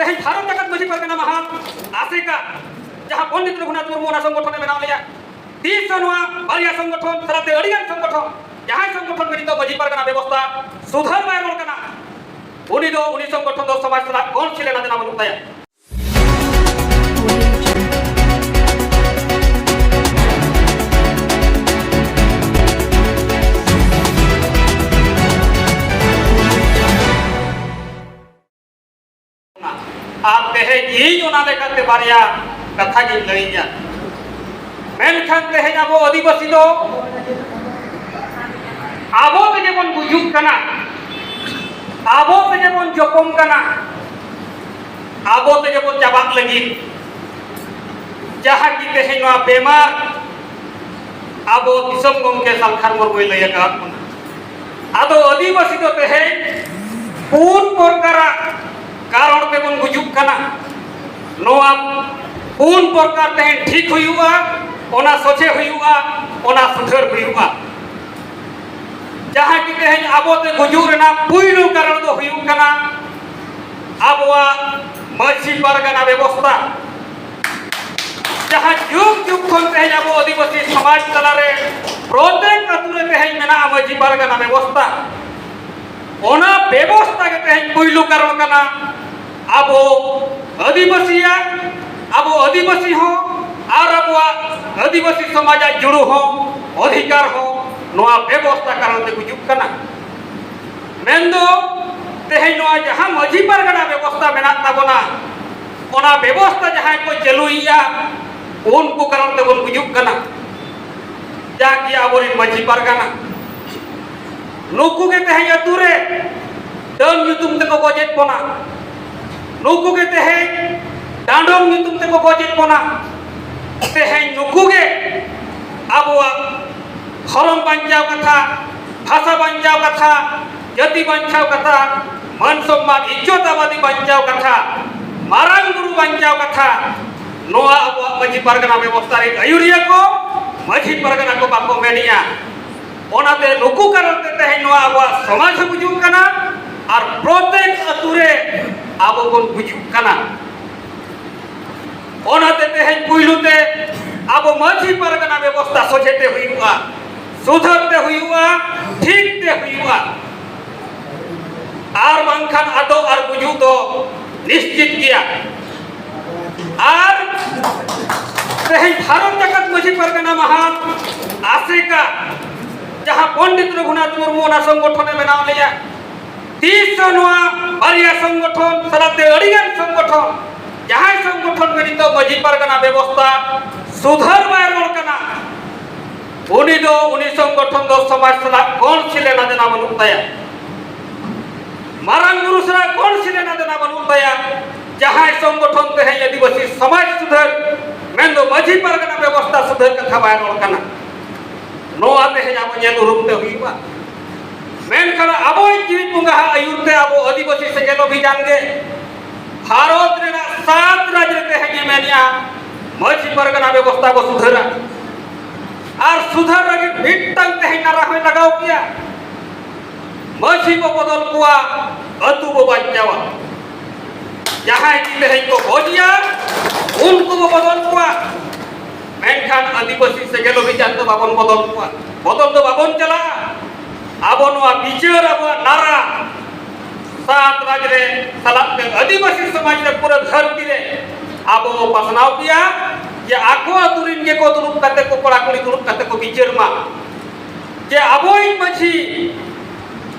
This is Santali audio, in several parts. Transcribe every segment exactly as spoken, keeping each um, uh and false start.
ᱛᱮᱦᱮᱧ ᱵᱷᱟᱨᱚᱛ ᱡᱟᱠᱟᱛ ᱢᱟᱹᱡᱷᱤ ᱯᱟᱨᱜᱟᱱᱟ ᱢᱟᱦᱟ ᱟᱥᱮᱠᱟ, ᱡᱟᱦᱟᱸ ᱯᱚᱱᱰᱤᱛ ᱨᱚᱜᱷᱩᱱᱟᱛᱷ ᱢᱩᱨᱢᱩ ᱚᱱᱟ ᱥᱚᱝᱜᱚᱴᱷᱚᱱᱮ ᱵᱮᱱᱟᱣ ᱞᱮᱫᱼᱟ, ᱛᱤᱥ ᱦᱚᱸ ᱱᱚᱣᱟ ᱵᱟᱨᱭᱟ ᱥᱚᱝᱜᱚᱴᱷᱚᱱ ᱥᱟᱞᱟᱜ ᱛᱮ ᱟᱹᱰᱤᱜᱟᱱ ᱥᱚᱝᱜᱚᱴᱷᱚᱱ, ᱡᱟᱦᱟᱸᱭ ᱥᱚᱝᱜᱚᱴᱷᱚᱱ ᱜᱮ ᱱᱤᱛᱚᱜ ᱢᱟᱹᱡᱷᱤ ᱯᱟᱨᱜᱟᱱᱟ ᱵᱮᱵᱚᱥᱛᱷᱟ ᱥᱩᱫᱷᱟᱹᱨ ᱵᱟᱭ ᱨᱚᱲ ᱠᱟᱱᱟ, ᱩᱱᱤ ᱫᱚ, ᱩᱱᱤ ᱥᱚᱝᱜᱚᱴᱷᱚᱱ ᱫᱚ ᱥᱚᱢᱟᱡᱽ ᱥᱟᱞᱟᱜ ᱠᱚᱱᱚ ᱞᱮᱱᱟ ᱫᱮᱱᱟ ᱵᱟᱹᱱᱩᱜ ᱛᱟᱭᱟ᱾ ᱟᱨ ᱛᱮᱦᱮᱧ ᱤᱧ ᱚᱱᱟ ᱞᱮᱠᱟᱛᱮ ᱵᱟᱨᱭᱟ ᱠᱟᱛᱷᱟ ᱜᱤᱧ ᱞᱟᱹᱭᱮᱜᱼᱟ᱾ ᱢᱮᱱᱠᱷᱟᱱ ᱛᱮᱦᱮᱧ ᱟᱵᱚ ᱟᱹᱫᱤᱵᱟᱹᱥᱤ ᱫᱚ ᱟᱵᱚ ᱛᱮᱜᱮ ᱵᱚᱱ ᱜᱩᱡᱩᱜ ᱠᱟᱱᱟ, ᱟᱵᱚ ᱛᱮᱜᱮ ᱵᱚᱱ ᱡᱚᱯᱚᱢ ᱠᱟᱱᱟ, ᱟᱵᱚ ᱛᱮᱜᱮ ᱵᱚᱱ ᱪᱟᱵᱟᱜ ᱞᱟᱹᱜᱤᱫ᱾ ᱡᱟᱦᱟᱸ ᱠᱤ ᱛᱮᱦᱮᱧ ᱱᱚᱣᱟ ᱵᱮᱢᱟᱨ ᱟᱵᱚ ᱫᱤᱥᱚᱢ ᱜᱚᱢᱠᱮ ᱥᱟᱞᱠᱷᱟᱱ ᱢᱩᱨᱢᱩᱭ ᱞᱟᱹᱭ ᱟᱠᱟᱫ ᱵᱚᱱᱟ᱾ ᱟᱫᱚ ᱟᱹᱫᱤᱵᱟᱹᱥᱤ ᱫᱚ ᱛᱮᱦᱮᱧ ᱯᱩᱱ ᱯᱨᱚᱠᱟᱨᱟᱜ ᱠᱟᱨᱚᱱ ᱛᱮᱵᱚᱱ ᱜᱩᱡᱩᱜ ᱠᱟᱱᱟ᱾ ᱱᱚᱣᱟ ᱯᱩᱱ ᱯᱨᱚᱠᱟᱨ ᱛᱮᱦᱮᱧ ᱴᱷᱤᱠ ᱦᱩᱭᱩᱜᱼᱟ, ᱚᱱᱟ ᱥᱚᱡᱷᱮ ᱦᱩᱭᱩᱜᱼᱟ, ᱚᱱᱟ ᱥᱩᱫᱷᱟᱹᱨ ᱦᱩᱭᱩᱜᱼᱟ᱾ ᱡᱟᱦᱟᱸ ᱠᱤ ᱛᱮᱦᱮᱧ ᱟᱵᱚ ᱛᱮ ᱜᱩᱡᱩᱜ ᱨᱮᱱᱟᱜ ᱯᱩᱭᱞᱩ ᱠᱟᱨᱚᱱ ᱫᱚ ᱦᱩᱭᱩᱜ ᱠᱟᱱᱟ ᱟᱵᱚᱣᱟᱜ ᱢᱟᱹᱡᱷᱤ ᱯᱟᱨᱜᱟᱱᱟ ᱵᱮᱵᱚᱥᱛᱷᱟ᱾ ᱡᱟᱦᱟᱸ ᱡᱩᱜᱽ ᱡᱩᱜᱽ ᱠᱷᱚᱱ ᱛᱮᱦᱮᱧ ᱟᱵᱚ ᱟᱹᱫᱤᱵᱟᱹᱥᱤ ᱥᱚᱢᱟᱡᱽ ᱛᱟᱞᱟᱨᱮ ᱯᱨᱚᱛᱮᱠ ᱟᱹᱛᱩ ᱨᱮ ᱛᱮᱦᱮᱧ ᱢᱮᱱᱟᱜᱼᱟ ᱢᱟᱹᱡᱷᱤ ᱯᱟᱨᱜᱟᱱᱟ ᱵᱮᱵᱚᱥᱛᱷᱟ᱾ ᱚᱱᱟ ᱵᱮᱵᱚᱥᱛᱷᱟ ᱜᱮ ᱛᱮᱦᱮᱧ ᱯᱩᱭᱞᱩ ᱠᱟᱨᱚᱱ ᱠᱟᱱᱟ ᱟᱵᱚ ᱟᱹᱫᱤᱵᱟᱹᱥᱤᱭᱟᱜ, ᱟᱵᱚ ᱟᱹᱫᱤᱵᱟᱹᱥᱤ ᱦᱚᱸ ᱟᱨ ᱟᱵᱚᱣᱟᱜ ᱟᱹᱫᱤᱵᱟᱹᱥᱤ ᱥᱚᱢᱟᱡᱟᱜ ᱡᱩᱲᱩ ᱦᱚᱸ, ᱚᱫᱷᱤᱠᱟᱨ ᱦᱚᱸ ᱱᱚᱣᱟ ᱵᱮᱵᱚᱥᱛᱷᱟ ᱠᱟᱨᱚᱱ ᱛᱮ ᱜᱩᱡᱩᱜ ᱠᱟᱱᱟ᱾ ᱢᱮᱱᱫᱚ ᱛᱮᱦᱮᱧ ᱱᱚᱣᱟ ᱡᱟᱦᱟᱸ ᱢᱟᱹᱡᱷᱤ ᱯᱟᱨᱜᱟᱱᱟ ᱵᱮᱵᱚᱥᱛᱷᱟ ᱢᱮᱱᱟᱜ ᱛᱟᱵᱚᱱᱟ, ᱚᱱᱟ ᱵᱮᱵᱚᱥᱛᱷᱟ ᱡᱟᱦᱟᱸᱭ ᱠᱚ ᱪᱟᱹᱞᱩᱭᱮᱫᱼᱟ, ᱩᱱᱠᱩ ᱠᱟᱨᱚᱱ ᱛᱮᱵᱚᱱ ᱜᱩᱡᱩᱜ ᱠᱟᱱᱟ᱾ ᱡᱟᱜᱮ ᱟᱵᱚᱨᱮᱱ ᱢᱟᱹᱡᱷᱤ ᱯᱟᱨᱜᱟᱱᱟ, ᱱᱩᱠᱩ ᱜᱮ ᱛᱮᱦᱮᱧ ᱟᱹᱛᱩ ᱨᱮ ᱰᱟᱹᱱ ᱧᱩᱛᱩᱢ ᱛᱮᱠᱚ ᱜᱚᱡᱮᱫ ᱵᱚᱱᱟ, ᱱᱩᱠᱩ ᱜᱮ ᱛᱮᱦᱮᱧ ᱰᱟᱸᱰᱚᱢ ᱧᱩᱛᱩᱢ ᱛᱮᱠᱚ ᱜᱚᱡᱮᱫ ᱵᱚᱱᱟ᱾ ᱛᱮᱦᱮᱧ ᱱᱩᱠᱩ ᱜᱮ ᱟᱵᱚᱣᱟᱜ ᱫᱷᱚᱨᱚᱢ ᱵᱟᱧᱪᱟᱣ ᱠᱟᱛᱷᱟ, ᱵᱷᱟᱥᱟ ᱵᱟᱧᱪᱟᱣ ᱠᱟᱛᱷᱟ, ᱡᱟᱹᱛᱤ ᱵᱟᱧᱪᱟᱣ ᱠᱟᱛᱷᱟ, ᱢᱟᱹᱱ ᱥᱚᱢᱢᱟᱱ ᱤᱡᱽᱡᱚᱛ ᱟᱵᱟᱫᱤ ᱵᱟᱧᱪᱟᱣ ᱠᱟᱛᱷᱟ, ᱢᱟᱨᱟᱝ ᱵᱩᱨᱩ ᱵᱟᱧᱪᱟᱣ ᱠᱟᱛᱷᱟ, ᱱᱚᱣᱟ ᱟᱵᱚᱣᱟᱜ ᱢᱟᱹᱡᱷᱤ ᱯᱟᱨᱜᱟᱱᱟ ᱵᱮᱵᱚᱥᱛᱷᱟ ᱨᱮᱱ ᱟᱹᱭᱩᱨᱤᱭᱟᱹ ᱠᱚ, ᱢᱟᱹᱡᱷᱤ ᱯᱟᱨᱜᱟᱱᱟ ᱠᱚ ᱵᱟᱠᱚ ᱢᱮᱱᱮᱜᱼᱟ᱾ ᱚᱱᱟᱛᱮ ᱱᱩᱠᱩ ᱠᱟᱨᱚᱱ ᱛᱮ ᱛᱮᱦᱮᱧ ᱱᱚᱣᱟ ᱟᱵᱚᱣᱟᱜ ᱥᱚᱢᱟᱡᱽ ᱦᱚᱸ ᱜᱩᱡᱩᱜ ᱠᱟᱱᱟ ᱟᱨ ᱯᱨᱚᱛᱮᱠ ᱟᱹᱛᱩ ᱨᱮ ᱟᱵᱚ ᱵᱚᱱ ᱜᱩᱡᱩᱜ ᱠᱟᱱᱟ᱾ ᱚᱱᱟᱛᱮ ᱛᱮᱦᱮᱧ ᱯᱩᱭᱞᱩ ᱛᱮ ᱟᱵᱚ ᱢᱟᱹᱡᱷᱤ ᱯᱟᱨᱜᱟᱱᱟ ᱵᱮᱵᱚᱥᱛᱷᱟ ᱥᱚᱡᱷᱮ ᱛᱮ ᱦᱩᱭᱩᱜᱼᱟ, ᱥᱩᱫᱷᱟᱹᱨ ᱛᱮ ᱦᱩᱭᱩᱜᱼᱟ, ᱴᱷᱤᱠ ᱛᱮ ᱦᱩᱭᱩᱜᱼᱟ, ᱟᱨ ᱵᱟᱝᱠᱷᱟᱱ ᱟᱫᱚ ᱟᱨ ᱜᱩᱡᱩᱜ ᱫᱚ ᱱᱤᱥᱪᱤᱛ ᱜᱮᱭᱟ᱾ ᱟᱨ ᱛᱮᱦᱮᱧ ᱵᱷᱟᱨᱚᱛ ᱡᱟᱠᱟᱛ ᱢᱟᱹᱡᱷᱤ ᱯᱟᱨᱜᱟᱱᱟ ᱢᱟᱦᱟ ᱟᱥᱮᱠᱟ, ᱡᱟᱦᱟᱸ ᱯᱚᱱᱰᱤᱛ ᱨᱚᱜᱷᱩᱱᱟᱛᱷ ᱢᱩᱨᱢᱩ ᱚᱱᱟ ᱥᱚᱝᱜᱚᱴᱷᱚᱱᱮ ᱵᱮᱱᱟᱣ ᱞᱮᱫᱼᱟ, ᱛᱤᱥ ᱦᱚᱸ ᱱᱚᱣᱟ ᱵᱟᱨᱭᱟ ᱥᱚᱝᱜᱚᱴᱷᱚᱱ ᱥᱟᱞᱟᱜ ᱛᱮ ᱟᱹᱰᱤᱜᱟᱱ ᱥᱚᱝᱜᱚᱴᱷᱚᱱ, ᱡᱟᱦᱟᱸᱭ ᱥᱚᱝᱜᱚᱴᱷᱚᱱ ᱜᱮ ᱱᱤᱛᱚᱜ ᱢᱟᱹᱡᱷᱤ ᱯᱟᱨᱜᱟᱱᱟ ᱵᱮᱵᱚᱥᱛᱷᱟ ᱥᱩᱫᱷᱟᱹᱨ ᱵᱟᱭ ᱨᱚᱲ ᱠᱟᱱᱟ, ᱩᱱᱤ ᱫᱚ ᱩᱱᱤ ᱥᱚᱝᱜᱚᱴᱷᱚᱱ ᱫᱚ ᱥᱚᱢᱟᱡᱽ ᱥᱟᱞᱟᱜ ᱠᱚᱱ ᱥᱤᱞᱮᱱᱟ ᱫᱮᱱᱟ ᱵᱟᱹᱱᱩᱜ ᱛᱟᱭᱟ, ᱢᱟᱨᱟᱝ ᱵᱩᱨᱩ ᱥᱟᱞᱟᱜ ᱠᱚᱱ ᱥᱤᱞᱮᱱᱟ ᱫᱮᱱᱟ ᱵᱟᱹᱱᱩᱜ ᱛᱟᱭᱟ᱾ ᱡᱟᱦᱟᱸᱭ ᱥᱚᱝᱜᱚᱴᱷᱚᱱ ᱛᱮᱦᱮᱧ ᱟᱹᱫᱤᱵᱟᱹᱥᱤ ᱥᱚᱢᱟᱡᱽ ᱥᱩᱫᱷᱟᱹᱨ ᱢᱮᱱᱫᱚ ᱢᱟᱹᱡᱷᱤ ᱯᱟᱨᱜᱟᱱᱟ ᱵᱮᱵᱚᱥᱛᱷᱟ ᱥᱩᱫᱷᱟᱹᱨ ᱠᱟᱛᱷᱟ ᱵᱟᱭ ᱨᱚᱲ ᱠᱟᱱᱟ, ᱱᱚᱣᱟ ᱛᱮᱦᱮᱧ ᱟᱵᱚ ᱧᱮᱞ ᱩᱨᱩᱢ ᱛᱮ ᱦᱩᱭᱩᱜᱼᱟ᱾ ᱢᱮᱱᱠᱷᱟᱱ ᱟᱵᱚᱭᱤᱡ ᱡᱤᱣᱤ ᱵᱚᱸᱜᱟᱣᱟᱜ ᱟᱹᱭᱩᱨ ᱛᱮ ᱟᱵᱚ ᱟᱹᱫᱤᱵᱟᱹᱥᱤ ᱥᱮᱸᱜᱮᱞ ᱚᱵᱷᱤᱡᱟᱱ ᱜᱮ ᱵᱷᱟᱨᱚᱛ ᱨᱮᱱᱟᱜ ᱥᱟᱛ ᱨᱟᱡᱽ ᱨᱮ ᱛᱮᱦᱮᱧ ᱮ ᱢᱮᱱᱮᱜᱼᱟ, ᱢᱟᱹᱡᱷᱤ ᱯᱟᱨᱜᱟᱱᱟ ᱵᱮᱵᱚᱥᱛᱷᱟ ᱵᱚ ᱥᱩᱫᱷᱟᱹᱨᱟ᱾ ᱟᱨ ᱥᱩᱫᱷᱟᱹᱨ ᱞᱟᱹᱜᱤᱫ ᱢᱤᱫᱴᱟᱝ ᱛᱮᱦᱮᱧ ᱱᱟᱨᱟ ᱦᱚᱸᱭ ᱞᱟᱜᱟᱣ ᱠᱮᱭᱟ᱾ ᱢᱟᱹᱡᱷᱤ ᱵᱚ ᱵᱚᱫᱚᱞ ᱠᱚᱣᱟ, ᱟᱹᱛᱩ ᱵᱚ ᱵᱟᱧᱪᱟᱣᱟ᱾ ᱡᱟᱦᱟᱸᱭ ᱜᱮ ᱛᱮᱦᱮᱧ ᱠᱚ ᱜᱚᱡ ᱮᱭᱟ, ᱩᱱᱠᱩ ᱵᱚ ᱵᱚᱫᱚᱞ ᱠᱚᱣᱟ᱾ ᱢᱮᱱᱠᱷᱟᱱ ᱟᱹᱫᱤᱵᱟᱹᱥᱤ ᱥᱮᱸᱜᱮᱞ ᱚᱵᱷᱤᱡᱟᱱ ᱫᱚ ᱵᱟᱵᱚᱱ ᱵᱚᱫᱚᱞ ᱠᱚᱣᱟ, ᱵᱚᱫᱚᱞ ᱫᱚ ᱵᱟᱵᱚᱱ ᱪᱟᱞᱟᱜᱼᱟ᱾ ᱟᱵᱚ ᱱᱚᱣᱟ ᱵᱤᱪᱟᱹᱨ, ᱟᱵᱚᱣᱟᱜ ᱱᱟᱨᱟ ᱥᱟᱛ ᱨᱟᱡᱽ ᱨᱮ ᱥᱟᱞᱟᱜ ᱛᱮ ᱟᱹᱫᱤᱵᱟᱹᱥᱤ ᱥᱚᱢᱟᱡᱽ ᱨᱮ ᱯᱩᱨᱟᱹ ᱫᱷᱟᱹᱨᱛᱤ ᱨᱮ ᱟᱵᱚ ᱵᱚ ᱯᱟᱥᱱᱟᱣ ᱠᱮᱭᱟ ᱡᱮ ᱟᱠᱚ ᱟᱹᱛᱩ ᱨᱮᱱ ᱜᱮᱠᱚ ᱫᱩᱲᱩᱵ ᱠᱟᱛᱮ ᱠᱚ, ᱠᱚᱲᱟ ᱠᱩᱲᱤ ᱫᱩᱲᱩᱵ ᱠᱟᱛᱮ ᱠᱚ ᱵᱤᱪᱟᱹᱨ ᱢᱟ᱾ ᱡᱮ ᱟᱵᱚᱭᱤᱡ ᱢᱟᱹᱡᱷᱤ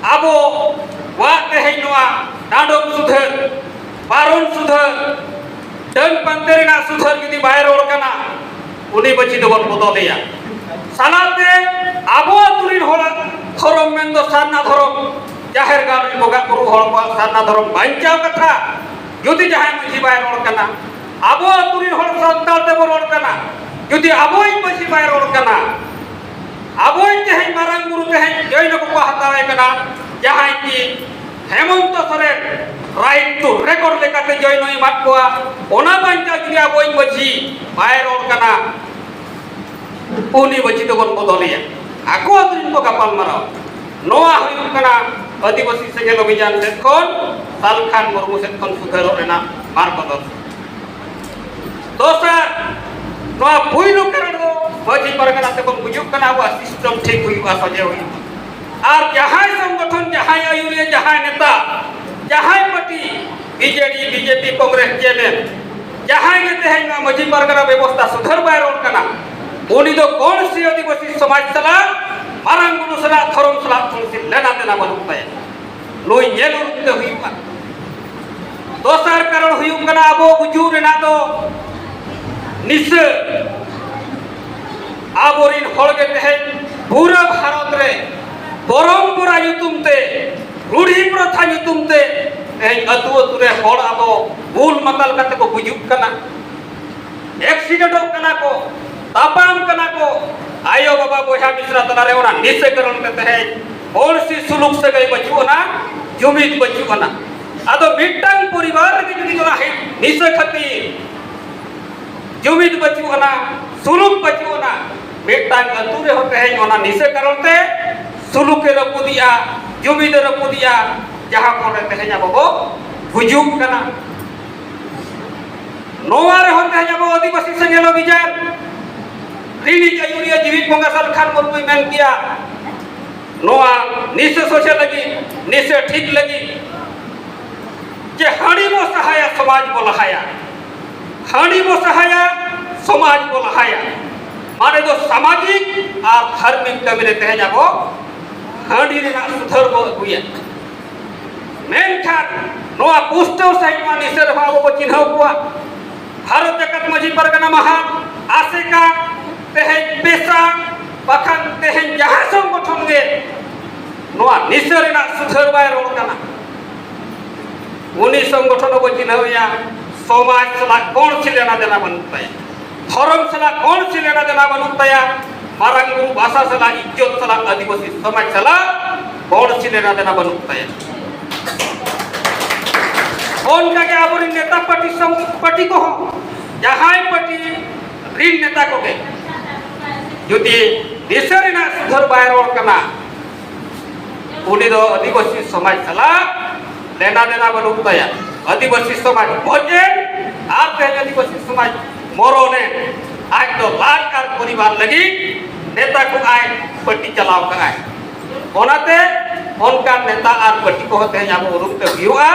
ᱟᱵᱚᱣᱟᱜ ᱛᱮᱦᱮᱧ ᱱᱚᱣᱟ ᱰᱟᱸᱰᱚᱢ ᱥᱩᱫᱷᱟᱹᱨ, ᱵᱟᱨᱚᱱ ᱥᱩᱫᱷᱟᱹᱨ, ᱰᱟᱹᱱ ᱯᱟᱱᱛᱮ ᱨᱮᱱᱟᱜ ᱥᱩᱫᱷᱟᱹᱨ ᱡᱩᱫᱤ ᱵᱟᱭ ᱨᱚᱲ ᱠᱟᱱᱟ, ᱩᱱᱤ ᱢᱟᱹᱡᱷᱤ ᱫᱚᱵᱚᱱ ᱵᱚᱫᱚᱞᱮᱭᱟ᱾ ᱥᱟᱞᱟᱛᱮ ᱟᱵᱚ ᱟᱹᱛᱩ ᱨᱤᱱ ᱦᱚᱲᱟᱜ ᱫᱷᱚᱨᱚᱢ ᱢᱮᱱᱫᱚ ᱥᱟᱨᱱᱟ ᱫᱷᱚᱨᱚᱢ, ᱡᱟᱦᱮᱨ ᱜᱟᱲ ᱨᱤᱱ ᱵᱚᱸᱜᱟ ᱵᱩᱨᱩ ᱦᱚᱲ ᱠᱚᱣᱟᱜ ᱥᱟᱨᱱᱟ ᱫᱷᱚᱨᱚᱢ ᱵᱟᱧᱪᱟᱣ ᱠᱟᱛᱷᱟ ᱡᱩᱫᱤ ᱡᱟᱦᱟᱸᱭ ᱢᱟᱹᱡᱷᱤ ᱵᱟᱭ ᱨᱚᱲ ᱠᱟᱱᱟ, ᱟᱵᱚ ᱟᱹᱛᱩ ᱨᱤᱱ ᱦᱚᱲ ᱥᱟᱱᱛᱟᱲ ᱛᱮᱵᱚ ᱨᱚᱲ ᱠᱟᱱᱟ, ᱡᱩᱫᱤ ᱟᱵᱚᱭᱤᱡ ᱢᱟᱹᱡᱷᱤ ᱵᱟᱭ ᱨᱚᱲ ᱠᱟᱱᱟ, ᱟᱵᱚᱭᱤᱡ ᱛᱮᱦᱮᱧ ᱢᱟᱨᱟᱝ ᱵᱩᱨᱩ ᱛᱮᱦᱮᱧ ᱡᱚᱭᱱᱚ ᱠᱚᱠᱚ ᱦᱟᱛᱟᱣᱮ ᱠᱟᱱᱟ, ᱡᱟᱦᱟᱸᱭ ᱠᱤ ᱦᱮᱢᱚᱱᱛᱚ ᱥᱚᱨᱮᱱ right to record ᱞᱮᱠᱟᱛᱮ ᱡᱚᱭᱱᱚᱭ ᱮᱢᱟᱫ ᱠᱚᱣᱟ, ᱚᱱᱟ ᱵᱟᱧᱪᱟᱣ ᱡᱩᱫᱤ ᱟᱵᱚᱭᱤᱡ ᱢᱟᱹᱡᱷᱤ ᱵᱟᱭ ᱨᱚᱲ ᱠᱟᱱᱟ, ᱩᱱᱤ ᱢᱟᱹᱡᱷᱤ ᱫᱚᱵᱚᱱ ᱵᱚᱫᱚᱞᱮᱭᱟ᱾ ᱟᱠᱚ ᱟᱹᱛᱩ ᱨᱤᱱ ᱠᱚ ᱜᱟᱯᱟᱞ ᱢᱟᱨᱟᱣ, ᱱᱚᱣᱟ ᱦᱩᱭᱩᱜ ᱠᱟᱱᱟ ᱟᱹᱫᱤᱵᱟᱹᱥᱤ ᱥᱮᱸᱜᱮᱞ ᱚᱵᱷᱤᱡᱟᱱ ᱥᱮᱫ ᱠᱷᱚᱱ, ᱥᱟᱞᱠᱷᱟᱱ ᱢᱩᱨᱢᱩ ᱥᱮᱫ ᱠᱷᱚᱱ ᱥᱩᱫᱷᱟᱹᱨᱚᱜ ᱨᱮᱱᱟᱜ ᱢᱟᱨᱜᱚᱫᱚᱨᱥᱚᱱ᱾ ᱫᱚᱥᱟᱨ, ᱱᱚᱣᱟ ᱯᱩᱭᱞᱩ ᱠᱟᱨᱚᱱ ᱫᱚ ᱢᱟᱹᱡᱷᱤ ᱯᱟᱨᱜᱟᱱᱟ ᱛᱮᱵᱚᱱ ᱵᱩᱡᱩᱜ ᱠᱟᱱᱟ, ᱟᱵᱚᱣᱟᱜ system ᱴᱷᱤᱠ ᱦᱩᱭᱩᱜᱼᱟ, ᱥᱚᱡᱷᱮ ᱦᱩᱭᱩᱜᱼᱟ᱾ ᱟᱨ ᱡᱟᱦᱟᱸᱭ ᱥᱚᱝᱜᱚᱴᱷᱚᱱ, ᱡᱟᱦᱟᱸᱭ ᱟᱹᱭᱩᱨᱤᱭᱟᱹ, ᱡᱟᱦᱟᱸᱭ ᱱᱮᱛᱟ, ᱡᱟᱦᱟᱸᱭ party, BJD, BJP, Congress, JMM, ᱡᱟᱦᱟᱸᱭ ᱜᱮ ᱛᱮᱦᱮᱧ ᱱᱚᱣᱟ ᱢᱟᱹᱡᱷᱤ ᱯᱟᱨᱜᱟᱱᱟ ᱵᱮᱵᱚᱥᱛᱷᱟ ᱥᱩᱫᱷᱟᱹᱨ ᱵᱟᱭ ᱨᱚᱲ ᱠᱟᱱᱟ, ᱩᱱᱤ ᱫᱚ ᱠᱚᱱᱥᱤ ᱟᱹᱫᱤᱵᱟᱹᱥᱤ ᱥᱚᱢᱟᱡᱽ ᱥᱟᱞᱟᱜ, ᱢᱟᱨᱟᱝ ᱵᱩᱨᱩ ᱥᱟᱞᱟᱜ, ᱫᱷᱚᱨᱚᱢ ᱥᱟᱞᱟᱜ ᱠᱚᱱᱥᱤ ᱞᱮᱱᱟ ᱫᱮᱱᱟ ᱵᱟᱹᱱᱩᱜ ᱛᱟᱭᱟ᱾ ᱱᱩᱭ ᱧᱮᱞ ᱩᱨᱩᱢ ᱛᱮ ᱦᱩᱭᱩᱜᱼᱟ᱾ ᱫᱚᱥᱟᱨ ᱠᱟᱨᱚᱱ ᱦᱩᱭᱩᱜ ᱠᱟᱱᱟ, ᱟᱵᱚ ᱜᱩᱡᱩᱜ ᱨᱮᱱᱟᱜ ᱫᱚ ᱱᱤᱥᱟᱹ᱾ ᱟᱵᱚᱨᱤᱱ ᱦᱚᱲ ᱜᱮ ᱛᱮᱦᱮᱧ ᱯᱩᱨᱟᱹ ᱵᱷᱟᱨᱚᱛ ᱨᱮ ᱯᱚᱨᱚᱢᱯᱚᱨᱟ ᱧᱩᱛᱩᱢ ᱛᱮ, ᱨᱩᱲᱦᱤ ᱯᱨᱚᱛᱷᱟ ᱧᱩᱛᱩᱢ ᱛᱮ ᱛᱮᱦᱮᱧ ᱟᱹᱛᱩ ᱟᱹᱛᱩ ᱨᱮ ᱦᱚᱲ ᱟᱵᱚ ᱵᱩᱞ ᱢᱟᱛᱟᱞ ᱠᱟᱛᱮ ᱠᱚ ᱜᱩᱡᱩᱜ ᱠᱟᱱᱟ, ᱮᱠᱥᱤᱰᱮᱱᱴᱚᱜ ᱠᱟᱱᱟ ᱠᱚ, ᱛᱟᱯᱟᱢ ᱠᱟᱱᱟ ᱠᱚ᱾ ᱟᱭᱳ ᱵᱟᱵᱟ ᱵᱚᱭᱦᱟ ᱢᱤᱥᱨᱟ ᱛᱟᱞᱟᱨᱮ ᱚᱱᱟ ᱱᱤᱥᱟᱹ ᱠᱟᱨᱚᱱ ᱛᱮ ᱛᱮᱦᱮᱧ ᱦᱚᱲ ᱥᱤ ᱥᱩᱞᱩᱠ ᱥᱟᱹᱜᱟᱹᱭ ᱵᱟᱹᱪᱩᱜ ᱟᱱᱟ, ᱡᱩᱢᱤᱫ ᱵᱟᱹᱪᱩᱜ ᱟᱱᱟ᱾ ᱟᱫᱚ ᱢᱤᱫᱴᱟᱝ ᱯᱚᱨᱤᱵᱟᱨ ᱨᱮᱜᱮ ᱡᱩᱫᱤ ᱚᱱᱟ ᱦᱤ-, ᱱᱤᱥᱟᱹ ᱠᱷᱟᱹᱛᱤᱨ ᱡᱩᱢᱤᱫ ᱵᱟᱹᱪᱩᱜ ᱟᱱᱟ, ᱥᱩᱞᱩᱠ ᱵᱟᱹᱪᱩᱜ ᱟᱱᱟ, ᱢᱤᱫᱴᱟᱝ ᱟᱹᱛᱩ ᱨᱮᱦᱚᱸ ᱛᱮᱦᱮᱧ ᱚᱱᱟ ᱱᱤᱥᱟᱹ ᱠᱟᱨᱚᱱ ᱛᱮ ᱥᱩᱞᱩᱠᱮ ᱨᱟᱹᱯᱩᱫᱤᱜᱼᱟ, ᱡᱩᱢᱤᱫᱮ ᱨᱟᱹᱯᱩᱫᱤᱜᱼᱟ, ᱡᱟᱦᱟᱸ ᱯᱷᱚᱞ ᱨᱮ ᱛᱮᱦᱮᱧ ᱟᱵᱚ ᱵᱚ ᱜᱩᱡᱩᱜ ᱠᱟᱱᱟ᱾ ᱱᱚᱣᱟ ᱨᱮᱦᱚᱸ ᱛᱮᱦᱮᱧ ᱟᱵᱚ ᱟᱹᱫᱤᱵᱟᱹᱥᱤ ᱥᱮᱸᱜᱮᱞ ᱚᱵᱷᱤᱡᱟᱱ ᱨᱤᱱᱤᱡ ᱟᱹᱭᱩᱨᱤᱭᱟᱹ ᱡᱤᱣᱤᱫ ᱵᱚᱸᱜᱟ ᱥᱟᱞᱠᱷᱟᱱ ᱢᱩᱨᱢᱩᱭ ᱢᱮᱱ ᱠᱮᱭᱟ, ᱱᱚᱣᱟ ᱱᱤᱥᱟᱹ ᱥᱚᱡᱷᱮ ᱞᱟᱹᱜᱤᱫ, ᱱᱤᱥᱟᱹ ᱴᱷᱤᱠ ᱞᱟᱹᱜᱤᱫ ᱡᱮ ᱦᱟᱺᱰᱤ ᱵᱚ ᱥᱟᱦᱟᱭᱟ, ᱥᱚᱢᱟᱡᱽ ᱵᱚ ᱞᱟᱦᱟᱭᱟ, ᱦᱟᱺᱰᱤ ᱵᱚ ᱥᱟᱦᱟᱭᱟ, ᱥᱚᱢᱟᱡᱽ ᱵᱚ ᱞᱟᱦᱟᱭᱟ᱾ ᱢᱟᱱᱮ ᱫᱚ ᱥᱟᱢᱟᱡᱤᱠ ᱟᱨ ᱫᱷᱟᱨᱢᱤᱠ ᱠᱟᱹᱢᱤ ᱨᱮ ᱛᱮᱦᱮᱧ ᱟᱵᱚ ᱦᱟᱺᱰᱤ ᱨᱮᱱᱟᱜ ᱥᱩᱫᱷᱟᱹᱨ ᱵᱚ ᱟᱹᱜᱩᱭᱟ᱾ ᱢᱮᱱᱠᱷᱟᱱ ᱱᱚᱣᱟ ᱯᱩᱥᱴᱟᱹᱣ ᱥᱟᱺᱦᱤᱡ ᱱᱚᱣᱟ ᱱᱤᱥᱟᱹ ᱨᱮᱦᱚᱸ ᱟᱵᱚ ᱵᱚ ᱪᱤᱱᱦᱟᱹᱣ ᱠᱚᱣᱟ᱾ ᱵᱷᱟᱨᱚᱛ ᱡᱟᱠᱟᱛ ᱢᱟᱹᱡᱷᱤ ᱯᱟᱨᱜᱟᱱᱟ ᱢᱟᱦᱟᱞ, ᱟᱥᱮᱠᱟ, ᱛᱮᱦᱮᱧ ᱯᱮᱥᱟ, ᱵᱟᱠᱷᱟᱱ ᱛᱮᱦᱮᱧ ᱡᱟᱦᱟᱸ ᱥᱚᱝᱜᱚᱴᱷᱚᱱ ᱜᱮ ᱱᱚᱣᱟ ᱱᱤᱥᱟᱹ ᱨᱮᱱᱟᱜ ᱥᱩᱫᱷᱟᱹᱨ ᱵᱟᱭ ᱨᱚᱲ ᱠᱟᱱᱟ, ᱩᱱᱤ ᱥᱚᱝᱜᱚᱴᱷᱚᱱ ᱦᱚᱸᱵᱚ ᱪᱤᱱᱦᱟᱹᱣᱮᱭᱟ, ᱥᱚᱢᱟᱡᱽ ᱥᱟᱞᱟᱜ ᱠᱚᱱᱥᱤ ᱞᱮᱱᱟ ᱫᱮᱱᱟ ᱵᱟᱹᱱᱩᱜ ᱛᱟᱭᱟ, ᱫᱷᱚᱨᱚᱢ ᱥᱟᱞᱟᱜ ᱠᱚᱱᱥᱤ ᱞᱮᱱᱟ ᱫᱮᱱᱟ ᱵᱟᱹᱱᱩᱜ ᱛᱟᱭᱟ, ᱢᱟᱨᱟᱝ ᱵᱩᱨᱩ ᱵᱷᱟᱥᱟ ᱥᱟᱞᱟᱜ, ᱤᱡᱽᱡᱚᱛ ᱥᱟᱞᱟᱜ, ᱟᱹᱫᱤᱵᱟᱹᱥᱤ ᱥᱚᱢᱟᱡᱽ ᱥᱟᱞᱟᱜ ᱠᱚᱱᱥᱤ ᱞᱮᱱᱟ ᱫᱮᱱᱟ ᱵᱟᱹᱱᱩᱜ ᱛᱟᱭᱟ᱾ ᱚᱱᱠᱟᱜᱮ ᱟᱵᱚᱨᱮᱱ ᱱᱮᱛᱟ ᱯᱟᱹᱴᱤ ᱥᱚᱝ-, ᱯᱟᱹᱴᱤ ᱠᱚᱦᱚᱸ, ᱡᱟᱦᱟᱸᱭ ᱯᱟᱹᱴᱤ ᱨᱤᱱ ᱱᱮᱛᱟ ᱠᱚᱜᱮ ᱡᱩᱫᱤ ᱱᱤᱥᱟᱹ ᱨᱮᱱᱟᱜ ᱥᱩᱫᱷᱟᱹᱨ ᱵᱟᱭ ᱨᱚᱲ ᱠᱟᱱᱟ, ᱩᱱᱤ ᱫᱚ ᱟᱹᱫᱤᱵᱟᱹᱥᱤ ᱥᱚᱢᱟᱡᱽ ᱥᱟᱞᱟᱜ ᱞᱮᱱᱟ ᱫᱮᱱᱟ ᱵᱟᱹᱱᱩᱜ ᱛᱟᱭᱟ᱾ ᱟᱹᱫᱤᱵᱟᱹᱥᱤ ᱥᱚᱢᱟᱡᱽ ᱜᱚᱡ ᱮᱱ ᱟᱨ ᱛᱮᱦᱮᱧ ᱟᱹᱫᱤᱵᱟᱹᱥᱤ ᱥᱚᱢᱟᱡᱽ ᱢᱚᱨᱚᱱ ᱮᱱ, ᱟᱡ ᱫᱚ ᱞᱟᱡ ᱟᱨ ᱯᱚᱨᱤᱵᱟᱨ ᱞᱟᱹᱜᱤᱫ ᱱᱮᱛᱟ ᱠᱚ ᱟᱭ ᱯᱟᱹᱴᱤ ᱪᱟᱞᱟᱣ ᱠᱟᱜᱼᱟᱭ᱾ ᱚᱱᱟᱛᱮ ᱚᱱᱠᱟᱱ ᱱᱮᱛᱟ ᱟᱨ ᱯᱟᱹᱴᱤ ᱠᱚᱦᱚᱸ ᱛᱮᱦᱮᱧ ᱟᱵᱚ ᱩᱨᱩᱢ ᱛᱮ ᱦᱩᱭᱩᱜᱼᱟ᱾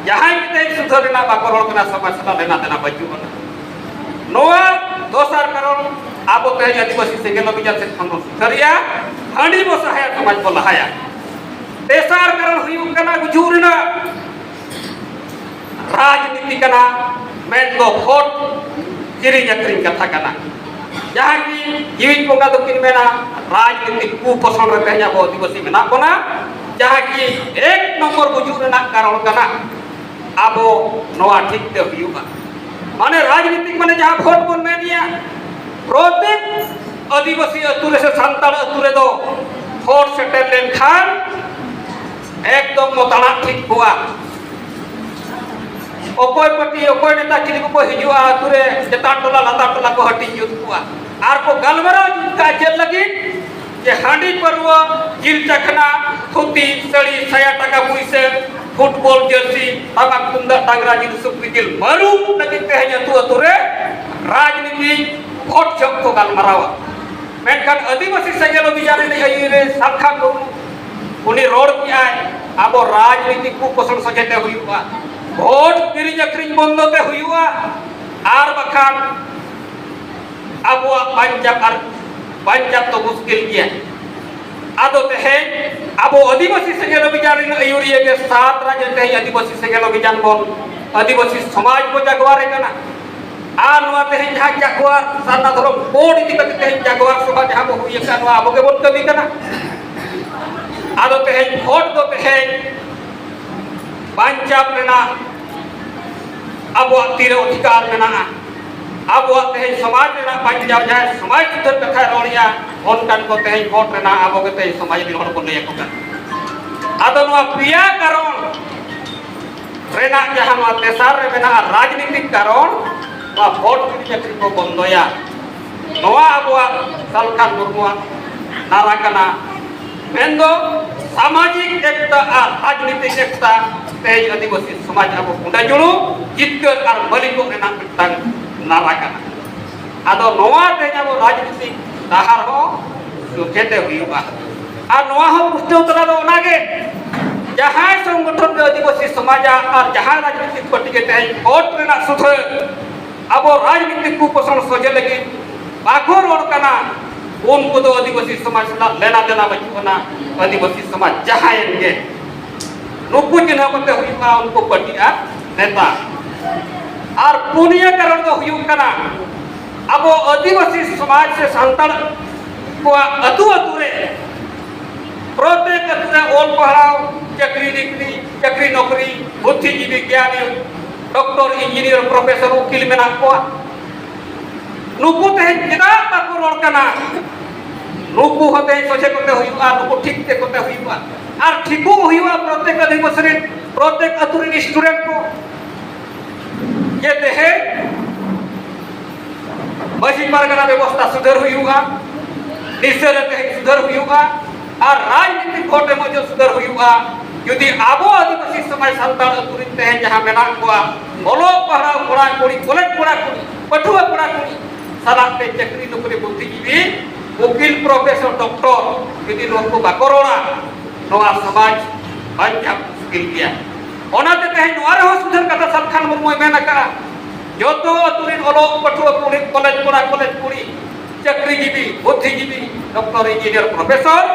ᱡᱟᱦᱟᱸᱭ ᱜᱮ ᱛᱮᱦᱮᱧ ᱥᱩᱫᱷᱟᱹᱨ ᱨᱮᱱᱟᱜ ᱵᱟᱠᱚ ᱨᱚᱲ ᱠᱟᱱᱟ, ᱥᱚᱢᱟᱡᱽ ᱥᱟᱞᱟᱜ ᱞᱮᱱᱟ ᱫᱮᱱᱟ ᱵᱟᱹᱪᱩᱜ ᱟᱱᱟ᱾ ᱱᱚᱣᱟ ᱫᱚᱥᱟᱨ ᱠᱟᱨᱚᱱ, ᱟᱵᱚ ᱛᱮᱦᱮᱧ ᱟᱹᱫᱤᱵᱟᱹᱥᱤ ᱥᱮᱸᱜᱮᱞ ᱚᱵᱷᱤᱡᱟᱱ ᱥᱮᱫ ᱠᱷᱚᱱ ᱵᱚᱱ ᱥᱩᱥᱟᱹᱨᱮᱜᱼᱟ, ᱦᱟᱺᱰᱤ ᱵᱚ ᱥᱟᱦᱟᱭᱟ, ᱥᱚᱢᱟᱡᱽ ᱵᱚ ᱞᱟᱦᱟᱭᱟ᱾ ᱛᱮᱥᱟᱨ ᱠᱟᱨᱚᱱ ᱦᱩᱭᱩᱜ ᱠᱟᱱᱟ ᱜᱩᱡᱩᱜ ᱨᱮᱱᱟᱜ ᱨᱟᱡᱽᱱᱤᱛᱤ ᱠᱟᱱᱟ, ᱢᱮᱱᱫᱚ ᱵᱷᱳᱴ ᱠᱤᱨᱤᱧ ᱟᱹᱠᱷᱨᱤᱧ ᱠᱟᱛᱷᱟ ᱠᱟᱱᱟ᱾ ᱡᱟᱦᱟᱸ ᱠᱤ ᱡᱤᱣᱤᱫ ᱵᱚᱸᱜᱟ ᱫᱚᱠᱤᱱ ᱢᱮᱱᱟ, ᱨᱟᱡᱽᱱᱤᱛᱤ ᱠᱩᱯᱚᱥᱚᱱ ᱨᱮ ᱛᱮᱦᱮᱧ ᱟᱵᱚ ᱟᱹᱫᱤᱵᱟᱹᱥᱤ ᱢᱮᱱᱟᱜ ᱵᱚᱱᱟ, ᱡᱟᱦᱟᱸ ᱠᱤ ᱮᱠ ᱱᱚᱢᱵᱚᱨ ᱜᱩᱡᱩᱜ ᱨᱮᱱᱟᱜ ᱠᱟᱨᱚᱱ ᱠᱟᱱᱟ᱾ ᱟᱵᱚ ᱱᱚᱣᱟ ᱴᱷᱤᱠ ᱛᱮ ᱦᱩᱭᱩᱜᱼᱟ᱾ ᱢᱟᱱᱮ ᱨᱟᱡᱽᱱᱤᱛᱤ ᱢᱟᱱᱮ ᱡᱟᱦᱟᱸ ᱵᱷᱳᱴ ᱵᱚᱱ ᱢᱮᱱᱮᱜᱼᱟ, ᱯᱨᱚᱛᱮᱠ ᱟᱹᱫᱤᱵᱟᱹᱥᱤ ᱟᱹᱛᱩ ᱨᱮ ᱥᱮ ᱥᱟᱱᱛᱟᱲ ᱟᱹᱛᱩ ᱨᱮᱫᱚ ᱵᱷᱳᱴ ᱥᱮᱴᱮᱨ ᱞᱮᱱᱠᱷᱟᱱ ᱮᱠᱫᱚᱢ ᱢᱚᱛᱟᱲᱟᱜ ᱴᱷᱤᱠ ᱠᱚᱜᱼᱟ᱾ ᱚᱠᱚᱭ ᱯᱟᱹᱴᱤ, ᱚᱠᱚᱭ ᱱᱮᱛᱟ ᱪᱤᱞᱤ ᱠᱚᱠᱚ ᱦᱤᱡᱩᱜᱼᱟ ᱟᱹᱛᱩ ᱨᱮ, ᱪᱮᱛᱟᱱ ᱴᱚᱞᱟ ᱞᱟᱛᱟᱨ ᱴᱚᱞᱟ ᱠᱚ ᱦᱟᱹᱴᱤᱧ ᱡᱩᱛ ᱠᱚᱜᱼᱟ᱾ ᱟᱨ ᱠᱚ ᱜᱟᱞᱢᱟᱨᱟᱣ ᱡᱩᱛ ᱠᱟᱜᱼᱟ ᱪᱮᱫ ᱞᱟᱹᱜᱤᱫ? ᱡᱮ ᱦᱟᱺᱰᱤ ᱯᱟᱹᱨᱣᱟᱹ, ᱡᱤᱞ ᱪᱟᱠᱷᱱᱟ, ᱫᱷᱩᱛᱤ, ᱥᱟᱹᱲᱤ, ᱥᱟᱭᱟ, ᱴᱟᱠᱟ ᱯᱩᱭᱥᱟᱹ, ᱯᱷᱩᱴᱵᱚᱞ ᱡᱟᱹᱨᱥᱤ, ᱴᱟᱢᱟᱠ ᱛᱩᱢᱫᱟᱜ, ᱰᱟᱝᱨᱟ ᱡᱤᱞ, ᱥᱩᱠᱨᱤ ᱡᱤᱞ, ᱢᱟᱹᱨᱩᱵ ᱞᱟᱹᱜᱤᱫ ᱛᱮᱦᱮᱧ ᱟᱹᱛᱩ ᱟᱹᱛᱩ ᱨᱮ ᱨᱟᱡᱽᱱᱤᱛᱤ ᱵᱷᱳᱴ ᱡᱚᱦᱚᱜ ᱠᱚ ᱜᱟᱞᱢᱟᱨᱟᱣᱟ᱾ ᱢᱮᱱᱠᱷᱟᱱ ᱟᱹᱫᱤᱵᱟᱹᱥᱤ ᱥᱮᱸᱜᱮᱞ ᱚᱵᱷᱤᱡᱟᱱ ᱨᱤᱱᱤᱡ ᱟᱹᱭᱩᱨᱤᱡ ᱥᱟᱞᱠᱷᱟᱱ ᱢᱩᱨᱢᱩ, ᱩᱱᱤ ᱨᱚᱲ ᱠᱮᱜᱼᱟᱭ, ᱟᱵᱚ ᱨᱟᱡᱽᱱᱤᱛᱤ ᱠᱩᱯᱚᱥᱚᱱ ᱥᱚᱡᱷᱮ ᱛᱮ ᱦᱩᱭᱩᱜᱼᱟ, ᱵᱷᱳᱴ ᱠᱤᱨᱤᱧ ᱟᱹᱠᱷᱨᱤᱧ ᱵᱚᱱᱫᱚ ᱛᱮ ᱦᱩᱭᱩᱜᱼᱟ, ᱟᱨ ᱵᱟᱠᱷᱟᱱ ᱟᱵᱚᱣᱟᱜ ᱵᱟᱧᱪᱟᱣ ᱟᱨ ᱵᱟᱧᱪᱟᱣ ᱫᱚ ᱢᱩᱥᱠᱤᱞ ᱜᱮᱭᱟ᱾ ᱟᱫᱚ ᱛᱮᱦᱮᱧ ᱟᱵᱚ ᱟᱹᱫᱤᱵᱟᱹᱥᱤ ᱥᱮᱸᱜᱮᱞ ᱚᱵᱷᱤᱡᱟᱱ ᱨᱤᱱ ᱟᱹᱭᱩᱨᱤᱭᱟᱹ ᱜᱮ ᱥᱟᱛ ᱨᱟᱡᱽ ᱛᱮᱦᱮᱧ ᱟᱹᱫᱤᱵᱟᱹᱥᱤ ᱥᱮᱸᱜᱮᱞ ᱚᱵᱷᱤᱡᱟᱱ ᱵᱚᱱ, ᱟᱹᱫᱤᱵᱟᱹᱥᱤ ᱥᱚᱢᱟᱡᱽ ᱵᱚ ᱡᱟᱜᱽᱣᱟᱨᱮ ᱠᱟᱱᱟ᱾ ᱟᱨ ᱱᱚᱣᱟ ᱛᱮᱦᱮᱧ ᱡᱟᱦᱟᱸ ᱡᱟᱜᱽᱣᱟᱨ ᱥᱟᱨᱱᱟ ᱫᱷᱚᱨᱚᱢ ᱠᱳᱰ ᱤᱫᱤ ᱠᱟᱛᱮ ᱛᱮᱦᱮᱧ ᱡᱟᱜᱽᱣᱟᱨ ᱥᱚᱵᱷᱟ ᱡᱟᱦᱟᱸ ᱵᱚ ᱦᱩᱭ ᱟᱠᱟᱫ, ᱱᱚᱣᱟ ᱟᱵᱚ ᱜᱮᱵᱚᱱ ᱠᱟᱹᱢᱤ ᱠᱟᱱᱟ᱾ ᱟᱫᱚ ᱛᱮᱦᱮᱧ ᱵᱷᱳᱴ ᱫᱚ ᱛᱮᱦᱮᱧ ᱵᱟᱧᱪᱟᱣ ᱨᱮᱱᱟᱜ ᱟᱵᱚᱣᱟᱜ ᱛᱤᱨᱮ ᱚᱫᱷᱤᱠᱟᱨ ᱢᱮᱱᱟᱜᱼᱟ᱾ ᱟᱵᱚᱣᱟᱜ ᱛᱮᱦᱮᱧ ᱥᱚᱢᱟᱡᱽ ᱨᱮᱱᱟᱜ ᱵᱟᱧᱪᱟᱣ, ᱡᱟᱦᱟᱸᱭ ᱥᱚᱢᱟᱡᱽ ᱥᱩᱫᱷᱟᱹᱨ ᱠᱟᱛᱷᱟᱭ ᱨᱚᱲᱮᱜᱼᱟ, ᱚᱱᱠᱟᱱ ᱠᱚ ᱛᱮᱦᱮᱧ ᱵᱷᱳᱴ ᱨᱮᱱᱟᱜ ᱟᱵᱚ ᱜᱮ ᱛᱮᱦᱮᱧ ᱥᱚᱢᱟᱡᱽ ᱨᱮᱱ ᱦᱚᱲ ᱵᱚᱱ ᱞᱟᱹᱭ ᱟᱠᱚ ᱠᱟᱱᱟ᱾ ᱟᱫᱚ ᱱᱚᱣᱟ ᱯᱮᱭᱟ ᱠᱟᱨᱚᱱ ᱨᱮᱱᱟᱜ ᱡᱟᱦᱟᱸ ᱱᱚᱣᱟ ᱛᱮᱥᱟᱨ ᱨᱮ ᱢᱮᱱᱟᱜᱼᱟ ᱨᱟᱡᱽᱱᱤᱛᱤᱠ ᱠᱟᱨᱚᱱ, ᱱᱚᱣᱟ ᱵᱷᱳᱴ ᱠᱤᱨᱤᱧ ᱟᱹᱠᱷᱨᱤᱧ ᱠᱚ ᱵᱚᱱᱫᱚᱭᱟ᱾ ᱱᱚᱣᱟ ᱟᱵᱚᱣᱟᱜ ᱥᱟᱞᱠᱷᱟᱱ ᱢᱩᱨᱢᱩᱣᱟᱜ ᱱᱟᱨᱟ ᱠᱟᱱᱟ᱾ ᱢᱮᱱᱫᱚ ᱥᱟᱢᱟᱡᱤᱠ ᱮᱠᱛᱟ ᱟᱨ ᱨᱟᱡᱽᱱᱤᱛᱤᱠ ᱮᱠᱛᱟ ᱛᱮᱦᱮᱧ ᱟᱹᱫᱤᱵᱟᱹᱥᱤ ᱥᱚᱢᱟᱡᱽ ᱟᱵᱚ ᱠᱩᱸᱰᱟ ᱡᱩᱲᱩ ᱡᱤᱛᱠᱟᱹᱨ ᱟᱨ ᱢᱟᱹᱞᱤᱠᱚᱜ ᱨᱮᱱᱟᱜ ᱢᱤᱫᱴᱟᱝ ᱱᱟᱞᱟ ᱠᱟᱱᱟ᱾ ᱟᱫᱚ ᱱᱚᱣᱟ ᱛᱮᱦᱮᱧ ᱟᱵᱚ ᱨᱟᱡᱽᱱᱤᱛᱤᱠ ᱰᱟᱦᱟᱨ ᱦᱚᱸ ᱥᱚᱡᱷᱮᱛᱮ ᱦᱩᱭᱩᱜᱼᱟ᱾ ᱟᱨ ᱱᱚᱣᱟ ᱦᱚᱸ ᱯᱩᱥᱴᱟᱹᱣ ᱛᱮᱞᱟ ᱫᱚ ᱚᱱᱟᱜᱮ, ᱡᱟᱦᱟᱸᱭ ᱥᱚᱝᱜᱚᱴᱷᱚᱱ ᱜᱮ ᱟᱹᱫᱤᱵᱟᱹᱥᱤ ᱥᱚᱢᱟᱡᱟᱜ ᱟᱨ ᱡᱟᱦᱟᱸᱭ ᱨᱟᱡᱽᱱᱤᱛᱤᱠ ᱯᱟᱨᱴᱤ ᱜᱮ ᱛᱮᱦᱮᱧ ᱵᱷᱳᱴ ᱨᱮᱱᱟᱜ ᱥᱩᱫᱷᱟᱹ ᱟᱵᱚ ᱨᱟᱡᱽᱱᱤᱛᱤ ᱠᱩᱯᱚᱥᱚᱱ ᱥᱚᱡᱷᱮ ᱞᱟᱹᱜᱤᱫ ᱵᱟᱠᱚ ᱨᱚᱲ ᱠᱟᱱᱟ, ᱩᱱᱠᱩ ᱫᱚ ᱟᱹᱫᱤᱵᱟᱹᱥᱤ ᱥᱚᱢᱟᱡᱽ ᱥᱟᱞᱟᱜ ᱞᱮᱱᱟ ᱫᱮᱱᱟ ᱵᱟᱹᱪᱩᱜ ᱟᱱᱟ᱾ ᱟᱹᱫᱤᱵᱟᱹᱥᱤ ᱥᱚᱢᱟᱡᱽ ᱡᱟᱦᱟᱸᱭᱮᱱ ᱜᱮ, ᱱᱩᱠᱩ ᱪᱤᱱᱦᱟᱹ ᱠᱟᱛᱮ ᱦᱩᱭᱩᱜᱼᱟ ᱩᱱᱠᱩ ᱯᱟᱹᱴᱤ ᱟᱨ ᱱᱮᱛᱟ᱾ ᱟᱨ ᱯᱩᱱᱭᱟᱹ ᱠᱟᱨᱚᱱ ᱫᱚ ᱦᱩᱭᱩᱜ ᱠᱟᱱᱟ, ᱟᱵᱚ ᱟᱹᱫᱤᱵᱟᱹᱥᱤ ᱥᱚᱢᱟᱡᱽ ᱥᱮ ᱥᱟᱱᱛᱟᱲ ᱠᱚᱣᱟᱜ ᱟᱹᱛᱩ ᱟᱹᱛᱩ ᱨᱮ, ᱯᱨᱚᱛᱮᱠ ᱟᱹᱛᱩ ᱨᱮ ᱚᱞ ᱯᱟᱲᱦᱟᱣ, ᱪᱟᱹᱠᱨᱤ ᱱᱤᱠᱨᱤ, ᱪᱟᱹᱠᱨᱤ ᱱᱚᱠᱨᱤ, ᱵᱩᱫᱽᱫᱷᱤᱡᱤᱵᱤ ᱜᱮᱭᱟᱱᱤ, ᱰᱚᱠᱴᱚᱨ, ᱤᱧᱡᱤᱱᱤᱭᱟᱨ, ᱯᱨᱚᱯᱷᱮᱥᱚᱨ, ᱩᱠᱤᱞ ᱢᱮᱱᱟᱜ ᱠᱚᱣᱟ᱾ ᱱᱩᱠᱩ ᱛᱮᱦᱮᱧ ᱪᱮᱫᱟᱜ ᱵᱟᱠᱚ ᱨᱚᱲ ᱠᱟᱱᱟ? ᱱᱩᱠᱩ ᱦᱚᱸ ᱛᱮᱦᱮᱧ ᱥᱚᱡᱷᱮ ᱠᱚᱛᱮ ᱦᱩᱭᱩᱜᱼᱟ, ᱱᱩᱠᱩ ᱴᱷᱤᱠ ᱛᱮ ᱠᱚᱛᱮ ᱦᱩᱭᱩᱜᱼᱟ᱾ ᱟᱨ ᱴᱷᱤᱠᱚᱜ ᱦᱩᱭᱩᱜᱼᱟ ᱯᱨᱚᱛᱮᱠ ᱟᱹᱫᱤᱵᱟᱹᱥᱤ ᱨᱮᱱ, ᱯᱨᱚᱛᱮᱠ ᱟᱹᱛᱩ ᱨᱮᱱ ᱥᱴᱩᱰᱮᱱᱴ ᱠᱚ, ᱡᱮ ᱛᱮᱦᱮᱧ ᱢᱟᱹᱡᱷᱤ ᱯᱟᱨᱜᱟᱱᱟ ᱵᱮᱵᱚᱥᱛᱷᱟ ᱥᱩᱫᱷᱟᱹᱨ ᱦᱩᱭᱩᱜᱼᱟ, ᱱᱤᱥᱟᱹ ᱨᱮ ᱛᱮᱦᱮᱧ ᱥᱩᱫᱷᱟᱹᱨ ᱦᱩᱭᱩᱜᱼᱟ, ᱟᱨ ᱨᱟᱡᱽᱱᱤᱛᱤ ᱵᱷᱳᱴ ᱮᱢ ᱦᱚᱪᱚ ᱥᱩᱫᱷᱟᱹᱨ ᱦᱩᱭᱩᱜᱼᱟ᱾ ᱡᱩᱫᱤ ᱟᱵᱚ ᱟᱹᱫᱤᱵᱟᱹᱥᱤ ᱥᱚᱢᱟᱡᱽ ᱥᱟᱱᱛᱟᱲ ᱟᱹᱛᱩ ᱨᱮᱱ ᱛᱮᱦᱮᱧ ᱡᱟᱦᱟᱸ ᱢᱮᱱᱟᱜ ᱠᱚᱣᱟ, ᱚᱞᱚᱜ ᱯᱟᱲᱦᱟᱣ ᱠᱚᱲᱟ ᱠᱩᱲᱤ, ᱠᱚᱞᱮᱡᱽ ᱠᱚᱲᱟ ᱠᱩᱲᱤ, ᱯᱟᱹᱴᱷᱩᱣᱟᱹ ᱠᱚᱲᱟ ᱠᱩᱲᱤ ᱥᱟᱞᱟᱜ ᱛᱮ ᱪᱟᱹᱠᱨᱤ ᱱᱚᱠᱨᱤ ᱵᱩᱫᱽᱫᱷᱤᱡᱤᱵᱤ, ᱩᱠᱤᱞ, ᱯᱨᱚᱯᱷᱮᱥᱚᱨ, ᱰᱚᱠᱴᱚᱨ, ᱡᱩᱫᱤ ᱱᱚᱣᱟ ᱠᱚ ᱵᱟᱠᱚ ᱨᱚᱲᱟ, ᱱᱚᱣᱟ ᱥᱚᱢᱟᱡᱽ ᱵᱟᱧᱪᱟᱣ ᱢᱩᱥᱠᱤᱞ ᱜᱮᱭᱟ᱾ ᱚᱱᱟᱛᱮ ᱛᱮᱦᱮᱧ ᱱᱚᱣᱟ ᱨᱮᱦᱚᱸ ᱥᱩᱫᱷᱟᱹᱨ ᱠᱟᱛᱷᱟ ᱥᱟᱞᱠᱷᱟᱱ ᱢᱩᱨᱢᱩᱭ ᱢᱮᱱ ᱟᱠᱟᱫᱼᱟ, ᱡᱚᱛᱚ ᱟᱹᱛᱩ ᱨᱮᱱ ᱚᱞᱚᱜ ᱯᱟᱹᱴᱷᱩᱣᱟᱹ ᱠᱩᱲᱤ, ᱠᱚᱞᱮᱡᱽ ᱠᱚᱲᱟ, ᱠᱚᱞᱮᱡᱽ ᱠᱩᱲᱤ, ᱪᱟᱹᱠᱨᱤᱡᱤᱵᱤ, ᱵᱩᱫᱽᱫᱷᱤᱡᱤᱵᱤ, ᱰᱚᱠᱴᱚᱨ, ᱤᱧᱡᱤᱱᱤᱭᱟᱨ, ᱯᱨᱚᱯᱷᱮᱥᱚᱨ,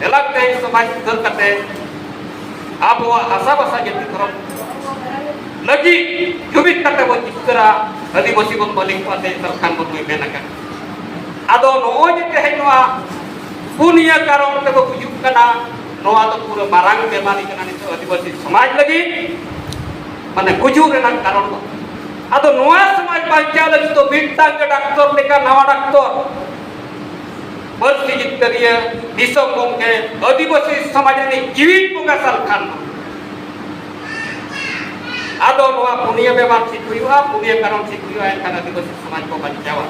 ᱮᱞᱟᱠ ᱛᱮᱦᱮᱧ ᱥᱚᱢᱟᱡᱽ ᱥᱩᱫᱷᱟᱹᱨ ᱠᱟᱛᱮ ᱟᱵᱚᱣᱟᱜ ᱦᱟᱥᱟ ᱵᱷᱟᱥᱟ ᱡᱟᱹᱛᱤ ᱫᱷᱚᱨᱚᱢ ᱞᱟᱹᱜᱤᱫ ᱡᱩᱢᱤᱫ ᱠᱟᱛᱮ ᱵᱚᱱ ᱡᱤᱛᱠᱟᱹᱨᱟ, ᱟᱹᱫᱤᱵᱟᱹᱥᱤ ᱵᱚᱱ ᱢᱟᱹᱞᱤᱠ ᱠᱚᱣᱟ, ᱛᱮᱦᱮᱧ ᱥᱟᱞᱠᱷᱟᱱ ᱢᱩᱨᱢᱩᱭ ᱢᱮᱱ ᱟᱠᱟᱫ᱾ ᱟᱫᱚ ᱱᱚᱜᱼᱚᱭ ᱡᱮ ᱛᱮᱦᱮᱧ ᱱᱚᱣᱟ ᱯᱩᱱᱭᱟᱹ ᱠᱟᱨᱚᱱ ᱛᱮᱵᱚ ᱜᱩᱡᱩᱜ ᱠᱟᱱᱟ, ᱱᱚᱣᱟ ᱫᱚ ᱯᱩᱨᱟᱹ ᱢᱟᱨᱟᱝ ᱵᱮᱢᱟᱨᱤ ᱠᱟᱱᱟ ᱱᱤᱛᱚᱜ ᱟᱹᱫᱤᱵᱟᱹᱥᱤ ᱥᱚᱢᱟᱡᱽ ᱞᱟᱹᱜᱤᱫ, ᱢᱟᱱᱮ ᱜᱩᱡᱩᱜ ᱨᱮᱱᱟᱜ ᱠᱟᱨᱚᱱ ᱫᱚ᱾ ᱟᱫᱚ ᱱᱚᱣᱟ ᱥᱚᱢᱟᱡᱽ ᱵᱟᱧᱪᱟᱣ ᱞᱟᱹᱜᱤᱫ ᱫᱚ ᱢᱤᱫᱴᱟᱝ ᱜᱮ ᱰᱟᱠᱛᱚᱨ ᱞᱮᱠᱟ ᱱᱟᱣᱟ ᱰᱟᱠᱛᱚᱨ, ᱯᱟᱹᱨᱥᱤ ᱡᱤᱛᱠᱟᱹᱨᱤᱭᱟᱹ, ᱫᱤᱥᱚᱢ ᱜᱚᱢᱠᱮ, ᱟᱹᱫᱤᱵᱟᱹᱥᱤ ᱥᱚᱢᱟᱡᱽ ᱨᱤᱱᱤᱡ ᱡᱤᱣᱤᱫ ᱵᱚᱸᱜᱟ ᱥᱟᱞᱠᱷᱟᱱ᱾ ᱟᱫᱚ ᱱᱚᱣᱟ ᱯᱩᱱᱭᱟᱹ ᱵᱮᱢᱟᱨ ᱴᱷᱤᱠ ᱦᱩᱭᱩᱜᱼᱟ, ᱯᱩᱱᱭᱟᱹ ᱠᱟᱨᱚᱱ ᱴᱷᱤᱠ ᱦᱩᱭᱩᱜᱼᱟ, ᱮᱱᱠᱷᱟᱱ ᱟᱹᱫᱤᱵᱟᱹᱥᱤ ᱥᱚᱢᱟᱡᱽ ᱠᱚ ᱵᱟᱧᱪᱟᱣᱟ᱾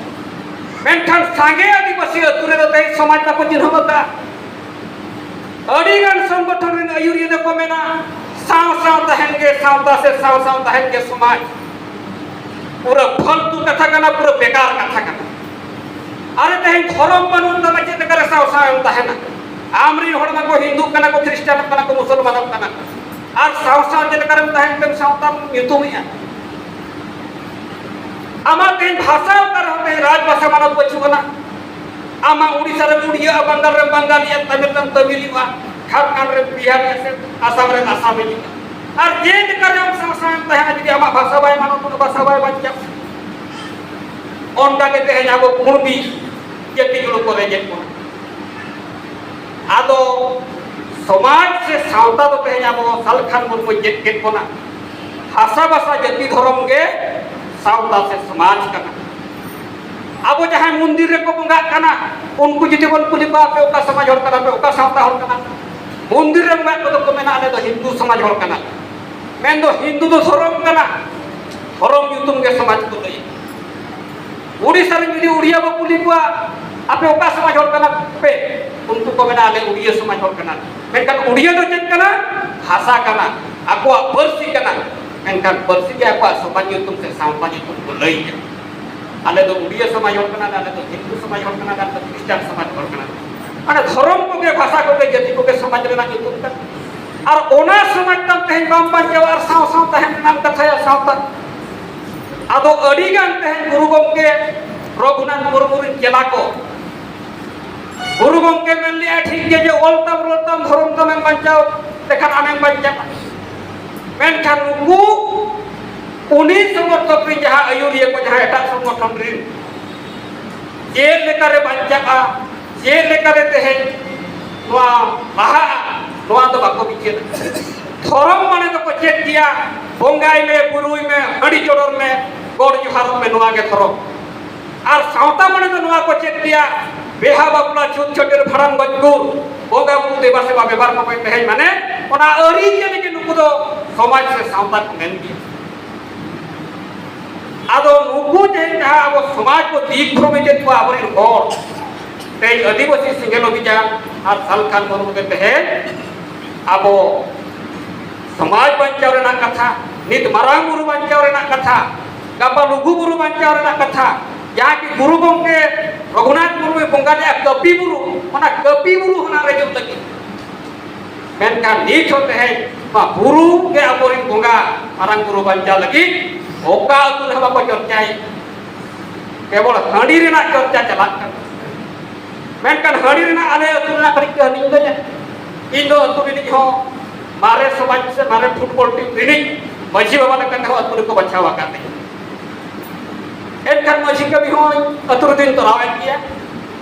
ᱢᱮᱱᱠᱷᱟᱱ ᱥᱟᱸᱜᱮ ᱟᱹᱫᱤᱵᱟᱹᱥᱤ ᱟᱹᱛᱩ ᱨᱮᱫᱚ ᱛᱮᱦᱮᱧ ᱥᱚᱢᱟᱡᱽ ᱵᱟᱠᱚ ᱪᱤᱱᱦᱟᱹᱣ ᱟᱠᱟᱫᱼᱟ᱾ ᱟᱹᱰᱤ ᱜᱟᱱ ᱥᱚᱝᱜᱚᱴᱷᱚᱱ ᱨᱮᱱ ᱟᱹᱭᱩᱨᱤᱭᱟᱹ ᱫᱚᱠᱚ ᱢᱮᱱᱟ, ᱥᱟᱶ ᱥᱟᱶ ᱛᱟᱦᱮᱱ ᱜᱮ ᱥᱟᱶᱛᱟ ᱥᱮ ᱥᱟᱶ ᱥᱟᱶ ᱛᱟᱦᱮᱱ ᱜᱮ ᱥᱚᱢᱟᱡᱽ᱾ ᱯᱩᱨᱟᱹ ᱯᱷᱟᱞᱛᱩ ᱠᱟᱛᱷᱟ ᱠᱟᱱᱟ, ᱯᱩᱨᱟᱹ ᱵᱮᱠᱟᱨ ᱠᱟᱛᱷᱟ ᱠᱟᱱᱟ᱾ ᱟᱨᱮ, ᱛᱮᱦᱮᱧ ᱫᱷᱚᱨᱚᱢ ᱵᱟᱹᱱᱩᱜ ᱛᱟᱢᱟ, ᱪᱮᱫ ᱞᱮᱠᱟᱨᱮ ᱥᱟᱶ ᱥᱟᱶ ᱮᱢ ᱛᱟᱦᱮᱱᱟ? ᱟᱢ ᱨᱮᱱ ᱦᱚᱲ ᱢᱟᱠᱚ ᱦᱤᱱᱫᱩᱜ ᱠᱟᱱᱟ ᱠᱚ, ᱠᱷᱨᱤᱥᱴᱟᱱᱚᱜ ᱠᱟᱱᱟ ᱠᱚ, ᱢᱩᱥᱚᱞᱢᱟᱱᱚᱜ ᱠᱟᱱᱟ ᱠᱚ, ᱟᱨ ᱥᱟᱶ ᱥᱟᱶ ᱪᱮᱫ ᱞᱮᱠᱟᱨᱮᱢ ᱛᱟᱦᱮᱱ ᱛᱮᱢ ᱥᱟᱶᱛᱟᱢ ᱧᱩᱛᱩᱢᱮᱜᱼᱟ? ᱟᱢᱟᱜ ᱛᱮᱦᱮᱧ ᱵᱷᱟᱥᱟ ᱚᱠᱟ ᱨᱮᱦᱚᱸ ᱛᱮᱦᱮᱧ ᱨᱟᱡᱽ ᱵᱷᱟᱥᱟ ᱢᱟᱱᱚᱛ ᱵᱟᱹᱪᱩᱜ ᱟᱱᱟ᱾ ᱟᱢᱟᱜ ᱩᱲᱤᱥᱥᱟ ᱨᱮᱢ ᱩᱲᱤᱭᱟᱹᱜᱼᱟ, ᱵᱟᱝᱜᱟᱞ ᱨᱮᱢ ᱵᱟᱝᱜᱟᱞᱤᱜᱼᱟ, ᱛᱟᱢᱤᱞ ᱨᱮᱢ ᱛᱟᱢᱤᱞᱤᱜᱼᱟ, ᱡᱷᱟᱲᱠᱷᱚᱸᱰ ᱨᱮᱢ ᱵᱤᱦᱟᱨᱤᱜᱼᱟ, ᱥᱮ ᱟᱥᱟᱢ ᱨᱮᱢ ᱟᱥᱟᱢᱤᱡᱚᱜᱼᱟ᱾ ᱟᱨ ᱡᱮ ᱞᱮᱠᱟ ᱨᱮ ᱟᱢ ᱥᱟᱶ ᱥᱟᱶ ᱮᱢ ᱛᱟᱦᱮᱱᱟ, ᱡᱩᱫᱤ ᱟᱢᱟᱜ ᱵᱷᱟᱥᱟ ᱵᱟᱭ ᱢᱟᱱᱚᱛᱚᱜᱼᱟ, ᱵᱷᱟᱥᱟ ᱵᱟᱭ ᱵᱟᱧᱪᱟᱜᱼᱟ, ᱚᱱᱠᱟ ᱜᱮ ᱛᱮᱦᱮᱧ ᱟᱵᱚ ᱠᱩᱲᱢᱤ ᱡᱟᱹᱛᱤ ᱡᱩᱲᱩ ᱠᱚ ᱨᱮᱡᱮᱫ ᱵᱚᱱᱟ᱾ ᱟᱫᱚ ᱥᱚᱢᱟᱡᱽ ᱥᱮ ᱥᱟᱶᱛᱟ ᱫᱚ ᱛᱮᱦᱮᱧ ᱟᱵᱚ ᱥᱟᱞᱠᱷᱟᱱ ᱢᱩᱨᱢᱩᱭ ᱪᱮᱫ ᱠᱮᱫ ᱵᱚᱱᱟ᱾ ᱦᱟᱥᱟ ᱵᱷᱟᱥᱟ ᱡᱟᱹᱛᱤ ᱫᱷᱚᱨᱚᱢ ᱜᱮ ᱥᱟᱶᱛᱟ ᱥᱮ ᱥᱚᱢᱟᱡᱽ ᱠᱟᱱᱟ᱾ ᱟᱵᱚ ᱡᱟᱦᱟᱸᱭ ᱢᱚᱱᱫᱤᱨ ᱨᱮᱠᱚ ᱵᱚᱸᱜᱟᱜ ᱠᱟᱱᱟ, ᱩᱱᱠᱩ ᱡᱩᱫᱤ ᱵᱚᱱ ᱠᱩᱞᱤ ᱠᱚᱣᱟ, "ᱟᱯᱮ ᱚᱠᱟ ᱥᱚᱢᱟᱡᱽ ᱦᱚᱲ ᱠᱟᱱᱟ ᱯᱮ, ᱚᱠᱟ ᱥᱟᱶᱛᱟ ᱦᱚᱲ ᱠᱟᱱᱟ ᱯᱮ?" ᱢᱚᱱᱫᱤᱨ ᱨᱮ ᱵᱚᱸᱜᱟᱜ ᱠᱚᱫᱚ ᱠᱚ ᱢᱮᱱᱟ, "ᱟᱞᱮ ᱫᱚ ᱦᱤᱱᱫᱩ ᱥᱚᱢᱟᱡᱽ ᱦᱚᱲ ᱠᱟᱱᱟ ᱞᱮ᱾" ᱢᱮᱱᱫᱚ ᱦᱤᱱᱫᱩ ᱫᱚ ᱫᱷᱚᱨᱚᱢ ᱠᱟᱱᱟ, ᱫᱷᱚᱨᱚᱢ ᱧᱩᱛᱩᱢ ᱜᱮ ᱥᱚᱢᱟᱡᱽ ᱠᱚ ᱞᱟᱹᱭᱟ᱾ ᱩᱲᱤᱥᱥᱟ ᱨᱮ ᱡᱩᱫᱤ ᱩᱲᱤᱭᱟ ᱵᱚ ᱠᱩᱞᱤ ᱠᱚᱣᱟ, "ᱟᱯᱮ ᱚᱠᱟ ᱥᱚᱢᱟᱡᱽ ᱦᱚᱲ ᱠᱟᱱᱟ ᱯᱮ?" ᱩᱱᱠᱩ ᱠᱚ ᱢᱮᱱᱟ, "ᱟᱞᱮ ᱩᱲᱤᱭᱟ ᱥᱚᱢᱟᱡᱽ ᱦᱚᱲ ᱠᱟᱱᱟ ᱞᱮ᱾" ᱢᱮᱱᱠᱷᱟᱱ ᱩᱲᱤᱭᱟ ᱫᱚ ᱪᱮᱫ ᱠᱟᱱᱟ? ᱵᱷᱟᱥᱟ ᱠᱟᱱᱟ, ᱟᱠᱚᱣᱟᱜ ᱯᱟᱹᱨᱥᱤ ᱠᱟᱱᱟ᱾ ᱢᱮᱱᱠᱷᱟᱱ ᱯᱟᱹᱨᱥᱤ ᱜᱮ ᱟᱠᱚᱣᱟᱜ ᱥᱚᱢᱟᱡᱽ ᱧᱩᱛᱩᱢ ᱥᱮ ᱥᱟᱶᱛᱟ ᱧᱩᱛᱩᱢ ᱠᱚ ᱞᱟᱹᱭᱮᱫᱼᱟ᱾ ᱟᱞᱮ ᱫᱚ ᱩᱲᱤᱭᱟ ᱥᱚᱢᱟᱡᱽ ᱦᱚᱲ ᱠᱟᱱᱟ ᱞᱮ, ᱟᱞᱮ ᱫᱚ ᱦᱤᱱᱫᱩ ᱥᱚᱢᱟᱡᱽ ᱦᱚᱲ ᱠᱟᱱᱟ ᱞᱮ, ᱟᱞᱮ ᱫᱚ ᱠᱷᱨᱤᱥᱴᱟᱱ ᱥᱚᱢᱟᱡᱽ ᱦᱚᱲ ᱠᱟᱱᱟ ᱞᱮ᱾ ᱢᱟᱱᱮ ᱫᱷᱚᱨᱚᱢ ᱠᱚᱜᱮ, ᱵᱷᱟᱥᱟ ᱠᱚᱜᱮ, ᱡᱟᱹᱛᱤ ᱠᱚᱜᱮ ᱥᱚᱢᱟᱡᱽ ᱨᱮᱱᱟᱜ ᱧᱩᱛᱩᱢ ᱠᱟᱱᱟ᱾ ᱟᱨ ᱚᱱᱟ ᱥᱚᱢᱟᱡᱽ ᱛᱟᱢ ᱛᱮᱦᱮᱧ ᱵᱟᱢ ᱵᱟᱧᱪᱟᱣᱟ ᱟᱨ ᱥᱟᱶ ᱥᱟᱶ ᱛᱟᱦᱮᱱ ᱨᱮᱱᱟᱜ ᱮᱢ ᱠᱟᱛᱷᱟᱭᱟ ᱥᱟᱶᱛᱟ᱾ ᱟᱫᱚ ᱟᱹᱰᱤ ᱜᱟᱱ ᱛᱮᱦᱮᱧ ᱜᱩᱨᱩ ᱜᱚᱢᱠᱮ ᱨᱚᱜᱷᱩᱱᱟᱛᱷ ᱢᱩᱨᱢᱩ ᱨᱮᱱ ᱪᱮᱞᱟ ᱠᱚ, ᱜᱩᱨᱩ ᱜᱚᱢᱠᱮ ᱢᱮᱱ ᱞᱮᱜᱼᱟ, ᱴᱷᱤᱠ ᱜᱮ, ᱡᱮ ᱚᱞ ᱛᱟᱢ ᱨᱚᱲ ᱛᱟᱢ ᱫᱷᱚᱨᱚᱢ ᱛᱟᱢ ᱮᱢ ᱵᱟᱧᱪᱟᱣ ᱞᱮᱠᱷᱟᱱ ᱟᱢᱮᱢ ᱵᱟᱧᱪᱟᱜᱼᱟ᱾ ᱢᱮᱱᱠᱷᱟᱱ ᱱᱩᱠᱩ ᱩᱱᱤ ᱥᱚᱢᱚᱨᱛᱷᱚᱠ ᱨᱮᱱ ᱡᱟᱦᱟᱸ ᱟᱹᱭᱩᱨᱤᱭᱟᱹ ᱠᱚ, ᱡᱟᱦᱟᱸ ᱮᱴᱟᱜ ᱥᱚᱝᱜᱚᱴᱷᱚᱱ ᱨᱮᱱ, ᱪᱮᱫ ᱞᱮᱠᱟᱨᱮ ᱵᱟᱧᱪᱟᱜᱼᱟ, ᱪᱮᱫ ᱞᱮᱠᱟᱨᱮ ᱛᱮᱦᱮᱧ ᱱᱚᱣᱟ ᱞᱟᱦᱟᱜᱼᱟ, ᱱᱚᱣᱟ ᱫᱚ ᱵᱟᱠᱚ ᱵᱤᱪᱟᱹᱨᱟ᱾ ᱫᱷᱚᱨᱚᱢ ᱢᱟᱱᱮ ᱫᱚᱠᱚ ᱪᱮᱫ ᱜᱮᱭᱟ, ᱵᱚᱸᱜᱟᱭ ᱢᱮ, ᱵᱩᱨᱩᱭ ᱢᱮ, ᱦᱟᱺᱰᱤ ᱪᱚᱰᱚᱨ ᱢᱮ, ᱜᱚᱰ ᱡᱚᱦᱟᱨᱚᱜ ᱢᱮ, ᱱᱚᱣᱟ ᱜᱮ ᱫᱷᱚᱨᱚᱢ᱾ ᱟᱨ ᱥᱟᱶᱛᱟ ᱢᱟᱱᱮ ᱫᱚ ᱱᱚᱣᱟ ᱠᱚ ᱪᱮᱫ ᱜᱮᱭᱟ, ᱵᱮᱦᱟ ᱵᱟᱯᱞᱟ, ᱪᱷᱩᱛ ᱪᱷᱟᱹᱴᱭᱟᱹᱨ, ᱵᱷᱟᱸᱰᱟᱱ, ᱜᱚᱡ ᱜᱩᱨ, ᱵᱚᱸᱜᱟ ᱵᱩᱨᱩ ᱫᱮᱵᱟ ᱥᱮᱵᱟ ᱵᱮᱵᱷᱟᱨ ᱠᱚ ᱛᱮᱦᱮᱧ ᱢᱟᱱᱮ ᱚᱱᱟ ᱟᱹᱨᱤᱪᱟᱹᱞᱤ ᱜᱮ ᱱᱩᱠᱩ ᱫᱚ ᱥᱚᱢᱟᱡᱽ ᱥᱮ ᱥᱟᱶᱛᱟ ᱠᱚ ᱢᱮᱱ ᱜᱮᱭᱟ᱾ ᱟᱫᱚ ᱱᱩᱠᱩ ᱛᱮᱦᱮᱧ ᱡᱟᱦᱟᱸ ᱟᱵᱚ ᱥᱚᱢᱟᱡᱽ ᱠᱚ ᱫᱤᱜᱽᱵᱷᱨᱚᱢᱤᱛᱮᱫ ᱠᱚᱣᱟ ᱟᱵᱚᱨᱮᱱ ᱦᱚᱲ, ᱛᱮᱦᱮᱧ ᱟᱹᱫᱤᱵᱟᱹᱥᱤ ᱥᱮᱸᱜᱮᱞ ᱚᱵᱷᱤᱡᱟᱱ, ᱟᱨ ᱥᱟᱞᱠᱷᱟᱱ ᱢᱩᱨᱢᱩ ᱜᱮ ᱛᱮᱦᱮᱧ ᱟᱵᱚ ᱥᱚᱢᱟᱡᱽ ᱵᱟᱧᱪᱟᱣ ᱨᱮᱱᱟᱜ ᱠᱟᱛᱷᱟ, ᱱᱤᱛ ᱢᱟᱨᱟᱝ ᱵᱩᱨᱩ ᱵᱟᱧᱪᱟᱣ ᱨᱮᱱᱟᱜ ᱠᱟᱛᱷᱟ, ᱜᱟᱯᱟ ᱞᱩᱜᱩ ᱵᱩᱨᱩ ᱵᱟᱧᱪᱟᱣ ᱨᱮᱱᱟᱜ ᱠᱟᱛᱷᱟ, ᱡᱟᱦᱟᱸ ᱠᱤ ᱜᱩᱨᱩ ᱜᱚᱢᱠᱮ ᱨᱚᱜᱷᱩᱱᱟᱛᱷ ᱢᱩᱨᱢᱩᱭ ᱵᱚᱸᱜᱟ ᱞᱮᱫᱼᱟ ᱠᱟᱹᱯᱤ ᱵᱩᱨᱩ, ᱚᱱᱟ ᱠᱟᱹᱯᱤ ᱵᱩᱨᱩ ᱦᱚᱸ ᱨᱮᱡᱚᱜ ᱞᱟᱹᱜᱤᱫ᱾ ᱢᱮᱱᱠᱷᱟᱱ ᱱᱤᱛ ᱦᱚᱸ ᱛᱮᱦᱮᱧ ᱱᱚᱣᱟ ᱵᱩᱨᱩ ᱜᱮ ᱟᱵᱚᱨᱮᱱ ᱵᱚᱸᱜᱟ, ᱢᱟᱨᱟᱝ ᱵᱩᱨᱩ ᱵᱟᱧᱪᱟᱣ ᱞᱟᱹᱜᱤᱫ ᱚᱠᱟ ᱟᱹᱛᱩ ᱨᱮᱦᱚᱸ ᱵᱟᱠᱚ ᱪᱚᱨᱪᱟᱭᱮᱫ, ᱠᱮᱵᱚᱞ ᱦᱟᱺᱰᱤ ᱨᱮᱱᱟᱜ ᱪᱚᱨᱪᱟ ᱪᱟᱞᱟᱜ ᱠᱟᱱᱟ᱾ ᱢᱮᱱᱠᱷᱟᱱ ᱦᱟᱺᱰᱤ ᱨᱮᱱᱟᱜ ᱟᱞᱮ ᱟᱹᱛᱩ ᱨᱮᱱᱟᱜ ᱠᱟᱹᱴᱤᱡ ᱠᱟᱹᱦᱱᱤᱧ ᱞᱟᱹᱭᱟ᱾ ᱤᱧ ᱫᱚ ᱟᱹᱛᱩ ᱨᱤᱱᱤᱡ ᱦᱚᱸ ᱢᱟᱨᱮ ᱥᱚᱢᱟᱡᱽ ᱥᱮ ᱢᱟᱨᱮ ᱯᱷᱩᱴᱵᱚᱞ ᱴᱤᱢ ᱨᱤᱱᱤᱡ ᱢᱟᱹᱡᱷᱤ ᱵᱟᱵᱟ ᱞᱮᱠᱟᱛᱮ ᱦᱚᱸ ᱟᱹᱛᱩ ᱨᱮᱠᱚ ᱵᱟᱪᱷᱟᱣ ᱟᱠᱟᱫ ᱞᱤᱧᱟ᱾ ᱮᱱᱠᱷᱟᱱ ᱢᱟᱹᱡᱷᱤ ᱠᱟᱹᱢᱤ ᱦᱚᱸ ᱟᱹᱛᱩ ᱨᱮᱫᱚᱧ ᱛᱚᱨᱟᱣᱮᱫ ᱜᱮᱭᱟ᱾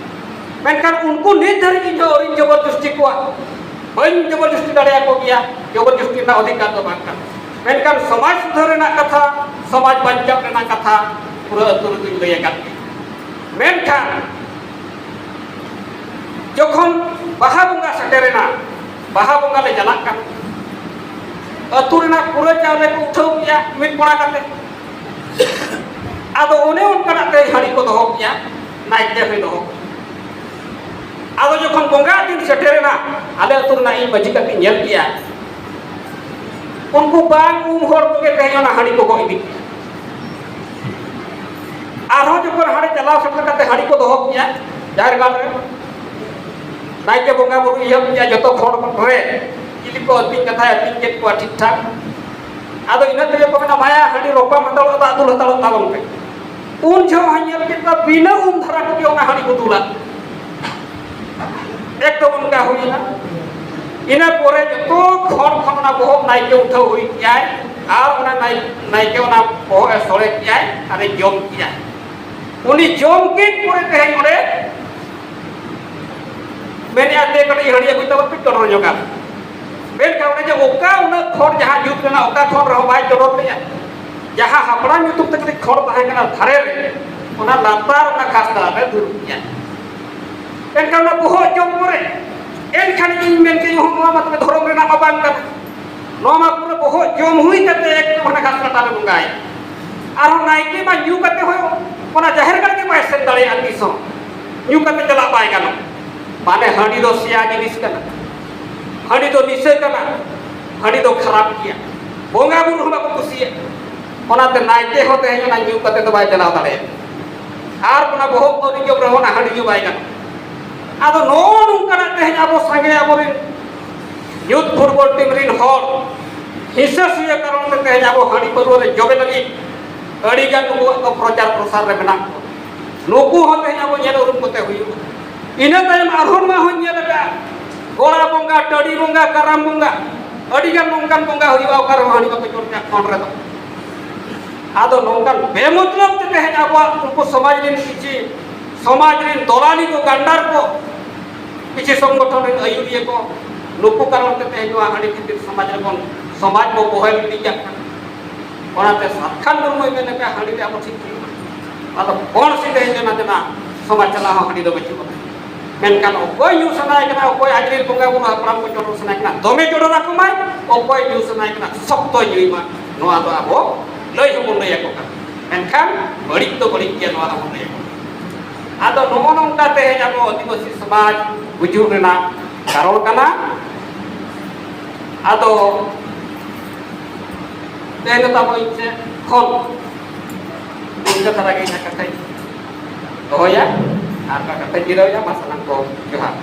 ᱢᱮᱱᱠᱷᱟᱱ ᱩᱱᱠᱩ ᱱᱤᱛ ᱫᱷᱟᱹᱨᱤᱡ ᱤᱧ ᱫᱚ ᱟᱹᱣᱨᱤᱧ ᱡᱚᱵᱚᱨ ᱡᱚᱥᱛᱤ ᱠᱚᱣᱟ, ᱵᱟᱹᱧ ᱡᱚᱵᱚᱨ ᱡᱚᱥᱛᱤ ᱫᱟᱲᱮᱭᱟᱠᱚ ᱜᱮᱭᱟ᱾ ᱡᱚᱵᱚᱨ ᱡᱚᱥᱛᱤ ᱨᱮᱱᱟᱜ ᱚᱫᱷᱤᱠᱟᱨ ᱫᱚ ᱵᱟᱝ ᱠᱟᱱᱟ᱾ ᱢᱮᱱᱠᱷᱟᱱ ᱥᱚᱢᱟᱡᱽ ᱥᱩᱫᱷᱟᱹᱨ ᱨᱮᱱᱟᱜ ᱠᱟᱛᱷᱟ, ᱥᱚᱢᱟᱡᱽ ᱵᱟᱧᱪᱟᱣ ᱨᱮᱱᱟᱜ ᱠᱟᱛᱷᱟ ᱯᱩᱨᱟᱹ ᱟᱹᱛᱩ ᱨᱮᱫᱚᱧ ᱞᱟᱹᱭ ᱟᱠᱟᱫ ᱜᱮᱭᱟ᱾ ᱢᱮᱱᱠᱷᱟᱱ ᱡᱚᱠᱷᱚᱱ ᱵᱟᱦᱟ ᱵᱚᱸᱜᱟ ᱥᱮᱴᱮᱨᱮᱱᱟ, ᱵᱟᱦᱟ ᱵᱚᱸᱜᱟ ᱞᱮ ᱪᱟᱞᱟᱜ ᱠᱟᱱᱟ, ᱟᱹᱛᱩ ᱨᱮᱱᱟᱜ ᱯᱩᱨᱟᱹ ᱪᱟᱣᱞᱮ ᱠᱚ ᱩᱴᱷᱟᱹᱣ ᱠᱮᱜᱼᱟ ᱢᱤᱫ ᱠᱚᱲᱟ ᱠᱟᱛᱮ᱾ ᱟᱫᱚ ᱚᱱᱮ ᱚᱱᱠᱟᱱᱟᱜ ᱛᱮ ᱦᱟᱺᱰᱤ ᱠᱚ ᱫᱚᱦᱚ ᱠᱮᱜᱼᱟ, ᱱᱟᱭᱠᱮ ᱦᱚᱸᱭ ᱫᱚᱦᱚ ᱠᱮᱜᱼᱟ᱾ ᱟᱫᱚ ᱡᱚᱠᱷᱚᱱ ᱵᱚᱸᱜᱟ ᱫᱤᱱ ᱥᱮᱴᱮᱨᱮᱱᱟ, ᱟᱞᱮ ᱟᱹᱛᱩ ᱨᱮᱱᱟᱜ ᱤᱧ ᱢᱟᱹᱡᱷᱤ ᱠᱟᱛᱮᱧ ᱧᱮᱞ ᱠᱮᱜᱼᱟ, ᱩᱱᱠᱩ ᱵᱟᱝ ᱩᱢ ᱦᱚᱲ ᱠᱚᱜᱮ ᱛᱮᱦᱮᱧ ᱚᱱᱟ ᱦᱟᱺᱰᱤ ᱠᱚᱠᱚ ᱤᱫᱤ ᱠᱮᱜᱼᱟ᱾ ᱟᱨᱦᱚᱸ ᱡᱚᱠᱷᱚᱱ ᱦᱟᱸᱰᱮ ᱪᱟᱞᱟᱣ ᱥᱮᱴᱮᱨ ᱠᱟᱛᱮ ᱦᱟᱺᱰᱤ ᱠᱚ ᱫᱚᱦᱚ ᱠᱮᱜᱼᱟ ᱡᱟᱦᱮᱨ ᱜᱟᱲ ᱨᱮ, ᱱᱟᱭᱠᱮ ᱵᱚᱸᱜᱟ ᱵᱩᱨᱩ ᱮᱦᱚᱵ ᱠᱮᱜᱼᱟ, ᱡᱚᱛᱚ ᱠᱷᱚᱲ ᱨᱮ ᱪᱤᱞᱤ ᱠᱚ ᱟᱹᱛᱤᱧ ᱠᱟᱛᱷᱟᱭ ᱟᱹᱛᱤᱧ ᱠᱮᱫ ᱠᱚᱣᱟ ᱴᱷᱤᱠ ᱴᱷᱟᱠ᱾ ᱟᱫᱚ ᱤᱱᱟᱹ ᱛᱮᱜᱮ ᱠᱚ ᱢᱮᱱᱟ, "ᱢᱟᱭᱟ ᱦᱟᱺᱰᱤ ᱨᱚᱯᱟᱢ ᱦᱟᱛᱟᱲᱚᱜ, ᱫᱟᱜ ᱫᱩᱞ ᱦᱟᱛᱟᱲᱚᱜ ᱛᱟᱵᱚᱱ ᱯᱮ᱾" ᱩᱱ ᱡᱚᱦᱚᱜ ᱦᱚᱸ ᱧᱮᱞ ᱠᱮᱫ ᱠᱚᱣᱟ, ᱵᱤᱱᱟᱹ ᱩᱢ ᱫᱷᱟᱨᱟ ᱠᱚᱜᱮ ᱚᱱᱟ ᱦᱟᱺᱰᱤ ᱠᱚ ᱫᱩᱞᱟ᱾ ᱮᱠᱫᱚᱢ ᱚᱱᱠᱟ ᱦᱩᱭᱮᱱᱟ᱾ ᱤᱱᱟᱹ ᱯᱚᱨᱮ ᱡᱚᱛᱚ ᱠᱷᱚᱲ ᱠᱷᱚᱱ ᱚᱱᱟ ᱵᱚᱦᱚᱜ ᱱᱟᱭᱠᱮ ᱩᱴᱷᱟᱹᱣ ᱦᱩᱭ ᱠᱮᱜᱼᱟᱭ, ᱟᱨ ᱚᱱᱟ ᱱᱟᱭ-, ᱱᱟᱭᱠᱮ ᱚᱱᱟ ᱵᱚᱦᱚᱜ ᱮ ᱥᱚᱲᱮ ᱠᱮᱜᱼᱟᱭ ᱟᱨ ᱮ ᱡᱚᱢ ᱠᱮᱜᱼᱟᱭ᱾ ᱩᱱᱤ ᱡᱚᱢ ᱠᱮᱫ ᱯᱚᱨᱮ ᱛᱮᱦᱮᱧ ᱚᱸᱰᱮ ᱢᱮᱱᱮᱫᱼᱟ, "ᱫᱮ ᱠᱟᱹᱴᱤᱡ ᱦᱟᱺᱰᱤ ᱟᱹᱜᱩᱭ ᱛᱟᱵᱚᱱ ᱯᱮ, ᱪᱚᱰᱚᱨ ᱧᱚᱜᱟ ᱵᱚᱱ᱾" ᱢᱮᱱᱠᱷᱟᱱ ᱚᱱᱮ ᱡᱮ ᱚᱠᱟ ᱩᱱᱟᱹᱜ ᱠᱷᱚᱲ ᱡᱟᱦᱟᱸ ᱡᱩᱛ ᱞᱮᱱᱟ, ᱚᱠᱟ ᱠᱷᱚᱲ ᱨᱮᱦᱚᱸ ᱵᱟᱭ ᱪᱚᱰᱚᱨ ᱞᱮᱜᱼᱟ᱾ ᱡᱟᱦᱟᱸ ᱦᱟᱯᱲᱟᱢ ᱧᱩᱛᱩᱢ ᱛᱮ ᱠᱟᱹᱴᱤᱡ ᱠᱷᱚᱲ ᱛᱟᱦᱮᱸ ᱠᱟᱱᱟ ᱫᱷᱟᱨᱮ ᱨᱮ, ᱚᱱᱟ ᱞᱟᱛᱟᱨ ᱚᱱᱟ ᱜᱷᱟᱥ ᱛᱟᱞᱟ ᱨᱮ ᱫᱩᱲᱩᱵ ᱮᱱᱟ᱾ ᱮᱱᱠᱷᱟᱱ ᱚᱱᱟ ᱵᱚᱦᱚᱜ ᱡᱚᱢ ᱯᱚᱨᱮ, ᱮᱱᱠᱷᱟᱱ ᱤᱧ ᱢᱮᱱ ᱠᱮᱫ, "ᱱᱚᱣᱟ ᱢᱟ ᱛᱚᱵᱮ ᱫᱷᱚᱨᱚᱢ ᱨᱮᱱᱟᱜ ᱢᱟ ᱵᱟᱝ ᱠᱟᱱᱟ, ᱱᱚᱣᱟ ᱢᱟ ᱯᱩᱨᱟᱹ ᱵᱚᱦᱚᱜ ᱡᱚᱢ ᱦᱩᱭ ᱠᱟᱛᱮ ᱮᱠᱫᱚᱢ ᱚᱱᱟ ᱜᱷᱟᱥ ᱞᱟᱴᱟ ᱨᱮ ᱵᱚᱸᱜᱟᱭ᱾ ᱟᱨᱦᱚᱸ ᱱᱟᱭᱠᱮ ᱢᱟ ᱧᱩ ᱠᱟᱛᱮ ᱦᱚᱸ ᱚᱱᱟ ᱡᱟᱦᱮᱨ ᱜᱟᱲ ᱜᱮ ᱵᱟᱭ ᱥᱮᱱ ᱫᱟᱲᱮᱭᱟᱜᱼᱟ, ᱛᱤᱥ ᱦᱚᱸ ᱧᱩ ᱠᱟᱛᱮ ᱪᱟᱞᱟᱜ ᱵᱟᱭ ᱜᱟᱱᱚᱜ᱾ ᱢᱟᱱᱮ ᱦᱟᱺᱰᱤ ᱫᱚ ᱥᱮᱭᱟ ᱡᱤᱱᱤᱥ ᱠᱟᱱᱟ, ᱦᱟᱺᱰᱤ ᱫᱚ ᱱᱤᱥᱟᱹ ᱠᱟᱱᱟ, ᱦᱟᱺᱰᱤ ᱫᱚ ᱠᱷᱟᱨᱟᱯ ᱜᱮᱭᱟ, ᱵᱚᱸᱜᱟ ᱵᱩᱨᱩ ᱦᱚᱸ ᱵᱟᱠᱚ ᱠᱩᱥᱤᱭᱟᱜᱼᱟ᱾ ᱚᱱᱟᱛᱮ ᱱᱟᱭᱠᱮ ᱦᱚᱸ ᱛᱮᱦᱮᱧ ᱚᱱᱟ ᱧᱩ ᱠᱟᱛᱮ ᱫᱚ ᱵᱟᱭ ᱪᱟᱞᱟᱣ ᱫᱟᱲᱮᱭᱟᱜᱼᱟ᱾ ᱟᱨ ᱚᱱᱟ ᱵᱚᱦᱚᱜ ᱠᱚ ᱨᱤᱸᱡᱚᱵ ᱨᱮᱦᱚᱸ ᱚᱱᱟ ᱦᱟᱺᱰᱤ ᱧᱩ ᱵᱟᱭ ᱜᱟᱱᱚᱜᱼᱟ᱾ ᱟᱫᱚ ᱱᱚᱜᱼᱚ ᱱᱚᱝᱠᱟᱱᱟᱜ ᱛᱮᱦᱮᱧ ᱟᱵᱚ ᱥᱟᱸᱜᱮ ᱟᱵᱚᱨᱮᱱ ᱭᱩᱛᱷ ᱯᱷᱩᱴᱵᱚᱞ ᱴᱤᱢ ᱨᱮᱱ ᱦᱚᱲ ᱦᱤᱸᱥᱟᱹ ᱥᱩᱭᱟᱹ ᱠᱟᱨᱚᱱ ᱛᱮ ᱛᱮᱦᱮᱧ ᱟᱵᱚ ᱦᱟᱺᱰᱤ ᱯᱟᱹᱨᱣᱟᱹ ᱨᱮ ᱡᱚᱵᱮ ᱞᱟᱹᱜᱤᱫ ᱟᱹᱰᱤ ᱜᱟᱱ ᱱᱩᱠᱩᱣᱟᱜ ᱫᱚ ᱯᱨᱚᱪᱟᱨ ᱯᱨᱚᱥᱟᱨ ᱨᱮ ᱢᱮᱱᱟᱜ ᱠᱚᱣᱟ᱾ ᱱᱩᱠᱩ ᱦᱚᱸ ᱛᱮᱦᱮᱧ ᱟᱵᱚ ᱧᱮᱞ ᱩᱨᱩᱢ ᱠᱚᱛᱮ ᱦᱩᱭᱩᱜᱼᱟ᱾ ᱤᱱᱟᱹ ᱛᱟᱭᱚᱢ ᱟᱨᱦᱚᱸ ᱱᱚᱣᱟ ᱦᱚᱸᱧ ᱧᱮᱞ ᱟᱠᱟᱫᱼᱟ, ᱜᱚᱲᱟ ᱵᱚᱸᱜᱟ, ᱴᱟᱹᱰᱤ ᱵᱚᱸᱜᱟ, ᱠᱟᱨᱟᱢ ᱵᱚᱸᱜᱟ, ᱟᱹᱰᱤ ᱜᱟᱱ ᱱᱚᱝᱠᱟᱱ ᱵᱚᱸᱜᱟ ᱦᱩᱭᱩᱜᱼᱟ, ᱚᱠᱟ ᱨᱮᱦᱚᱸ ᱦᱟᱺᱰᱤ ᱵᱟᱠᱚ ᱪᱚᱰᱚᱨᱟ ᱠᱷᱚᱸᱰ ᱨᱮᱫᱚ᱾ ᱟᱫᱚ ᱱᱚᱝᱠᱟᱱ ᱵᱮᱢᱚᱛᱞᱚᱵ ᱛᱮ ᱛᱮᱦᱮᱧ ᱟᱵᱚᱣᱟᱜ ᱩᱱᱠᱩ ᱥᱚᱢᱟᱡᱽ ᱨᱮᱱ ᱠᱤᱪᱷᱤ, ᱥᱚᱢᱟᱡᱽ ᱨᱮᱱ ᱫᱚᱞᱟᱞᱤ ᱠᱚ, ᱜᱟᱱᱰᱟᱨ ᱠᱚ, ᱠᱤᱪᱷᱤ ᱥᱚᱝᱜᱚᱴᱷᱚᱱ ᱨᱮᱱ ᱟᱹᱭᱩᱨᱤᱭᱟᱹ ᱠᱚ, ᱱᱩᱠᱩ ᱠᱟᱨᱚᱱ ᱛᱮ ᱛᱮᱦᱮᱧ ᱱᱚᱣᱟ ᱦᱟᱺᱰᱤ ᱠᱷᱟᱹᱛᱤᱨ ᱥᱚᱢᱟᱡᱽ ᱨᱮᱵᱚᱱ, ᱥᱚᱢᱟᱡᱽ ᱵᱚ ᱵᱚᱦᱮᱞ ᱤᱫᱤ ᱠᱟᱜ ᱠᱟᱱᱟ᱾ ᱚᱱᱟᱛᱮ ᱥᱟᱛᱠᱷᱟᱱ ᱢᱩᱨᱢᱩᱭ ᱢᱮᱱ ᱞᱮᱠᱟ ᱦᱟᱺᱰᱤ ᱨᱮ ᱟᱵᱚ ᱴᱷᱤᱠ ᱦᱩᱭᱩᱜᱼᱟ᱾ ᱟᱫᱚ ᱵᱚᱱ ᱥᱤᱫᱷᱟᱹ ᱡᱮᱱᱟ ᱡᱮᱱᱟ ᱥᱚᱢᱟᱡᱽ ᱪᱟᱞᱟᱣ ᱦᱚᱸ ᱦᱟᱺᱰᱤ ᱫᱚ ᱵᱟᱹᱪᱩᱜ ᱟᱱᱟ᱾ ᱢᱮᱱᱠᱷᱟᱱ ᱚᱠᱚᱭ ᱧᱩ ᱥᱟᱱᱟᱭᱮ ᱠᱟᱱᱟ, ᱚᱠᱚᱭ ᱟᱡᱨᱮᱱ ᱵᱚᱸᱜᱟ ᱵᱩᱨᱩ ᱦᱟᱯᱲᱟᱢ ᱠᱚ ᱪᱚᱰᱚᱨ ᱥᱟᱱᱟᱭᱮ ᱠᱟᱱᱟ, ᱫᱚᱢᱮ ᱪᱚᱰᱚᱨ ᱟᱠᱚ ᱢᱟᱭ, ᱚᱠᱚᱭ ᱧᱩ ᱥᱟᱱᱟᱭᱮ ᱠᱟᱱᱟ, ᱥᱚᱠᱛᱚ ᱧᱩᱭ ᱢᱟ, ᱱᱚᱣᱟ ᱫᱚ ᱟᱵᱚ ᱞᱟᱹᱭ ᱦᱚᱸᱵᱚᱱ ᱞᱟᱹᱭ ᱟᱠᱚ ᱠᱟᱱᱟ᱾ ᱢᱮᱱᱠᱷᱟᱱ ᱵᱟᱹᱲᱤᱡ ᱫᱚ ᱵᱟᱹᱲᱤᱡ ᱜᱮᱭᱟ, ᱱᱚᱣᱟ ᱫᱚᱵᱚᱱ ᱞᱟᱹᱭ ᱟᱠᱚ ᱠᱟᱱᱟ᱾ ᱟᱫᱚ ᱱᱚᱜᱼᱚ ᱱᱚᱝᱠᱟ ᱛᱮᱦᱮᱧ ᱟᱵᱚ ᱟᱹᱫᱤᱵᱟᱹᱥᱤ ᱥᱚᱢᱟᱡᱽ ᱜᱩᱡᱩᱜ ᱨᱮᱱᱟᱜ ᱠᱟᱨᱚᱱ ᱠᱟᱱᱟ᱾ ᱟᱫᱚ ᱛᱮᱦᱮᱧ ᱫᱚ ᱛᱟᱵᱚ ᱤᱧ ᱥᱮᱫ ᱠᱷᱚᱱ ᱤᱱᱠᱟᱹ ᱫᱷᱟᱨᱟ ᱜᱮ ᱤᱧᱟᱹᱜ ᱠᱟᱛᱷᱟᱧ ᱫᱚᱦᱚᱭᱟ ᱟᱨ ᱚᱱᱟ ᱠᱟᱛᱷᱟᱧ ᱡᱤᱨᱟᱹᱣᱮᱱᱟ᱾ ᱢᱟ ᱥᱟᱱᱟᱢ ᱠᱚ ᱡᱚᱦᱟᱨ᱾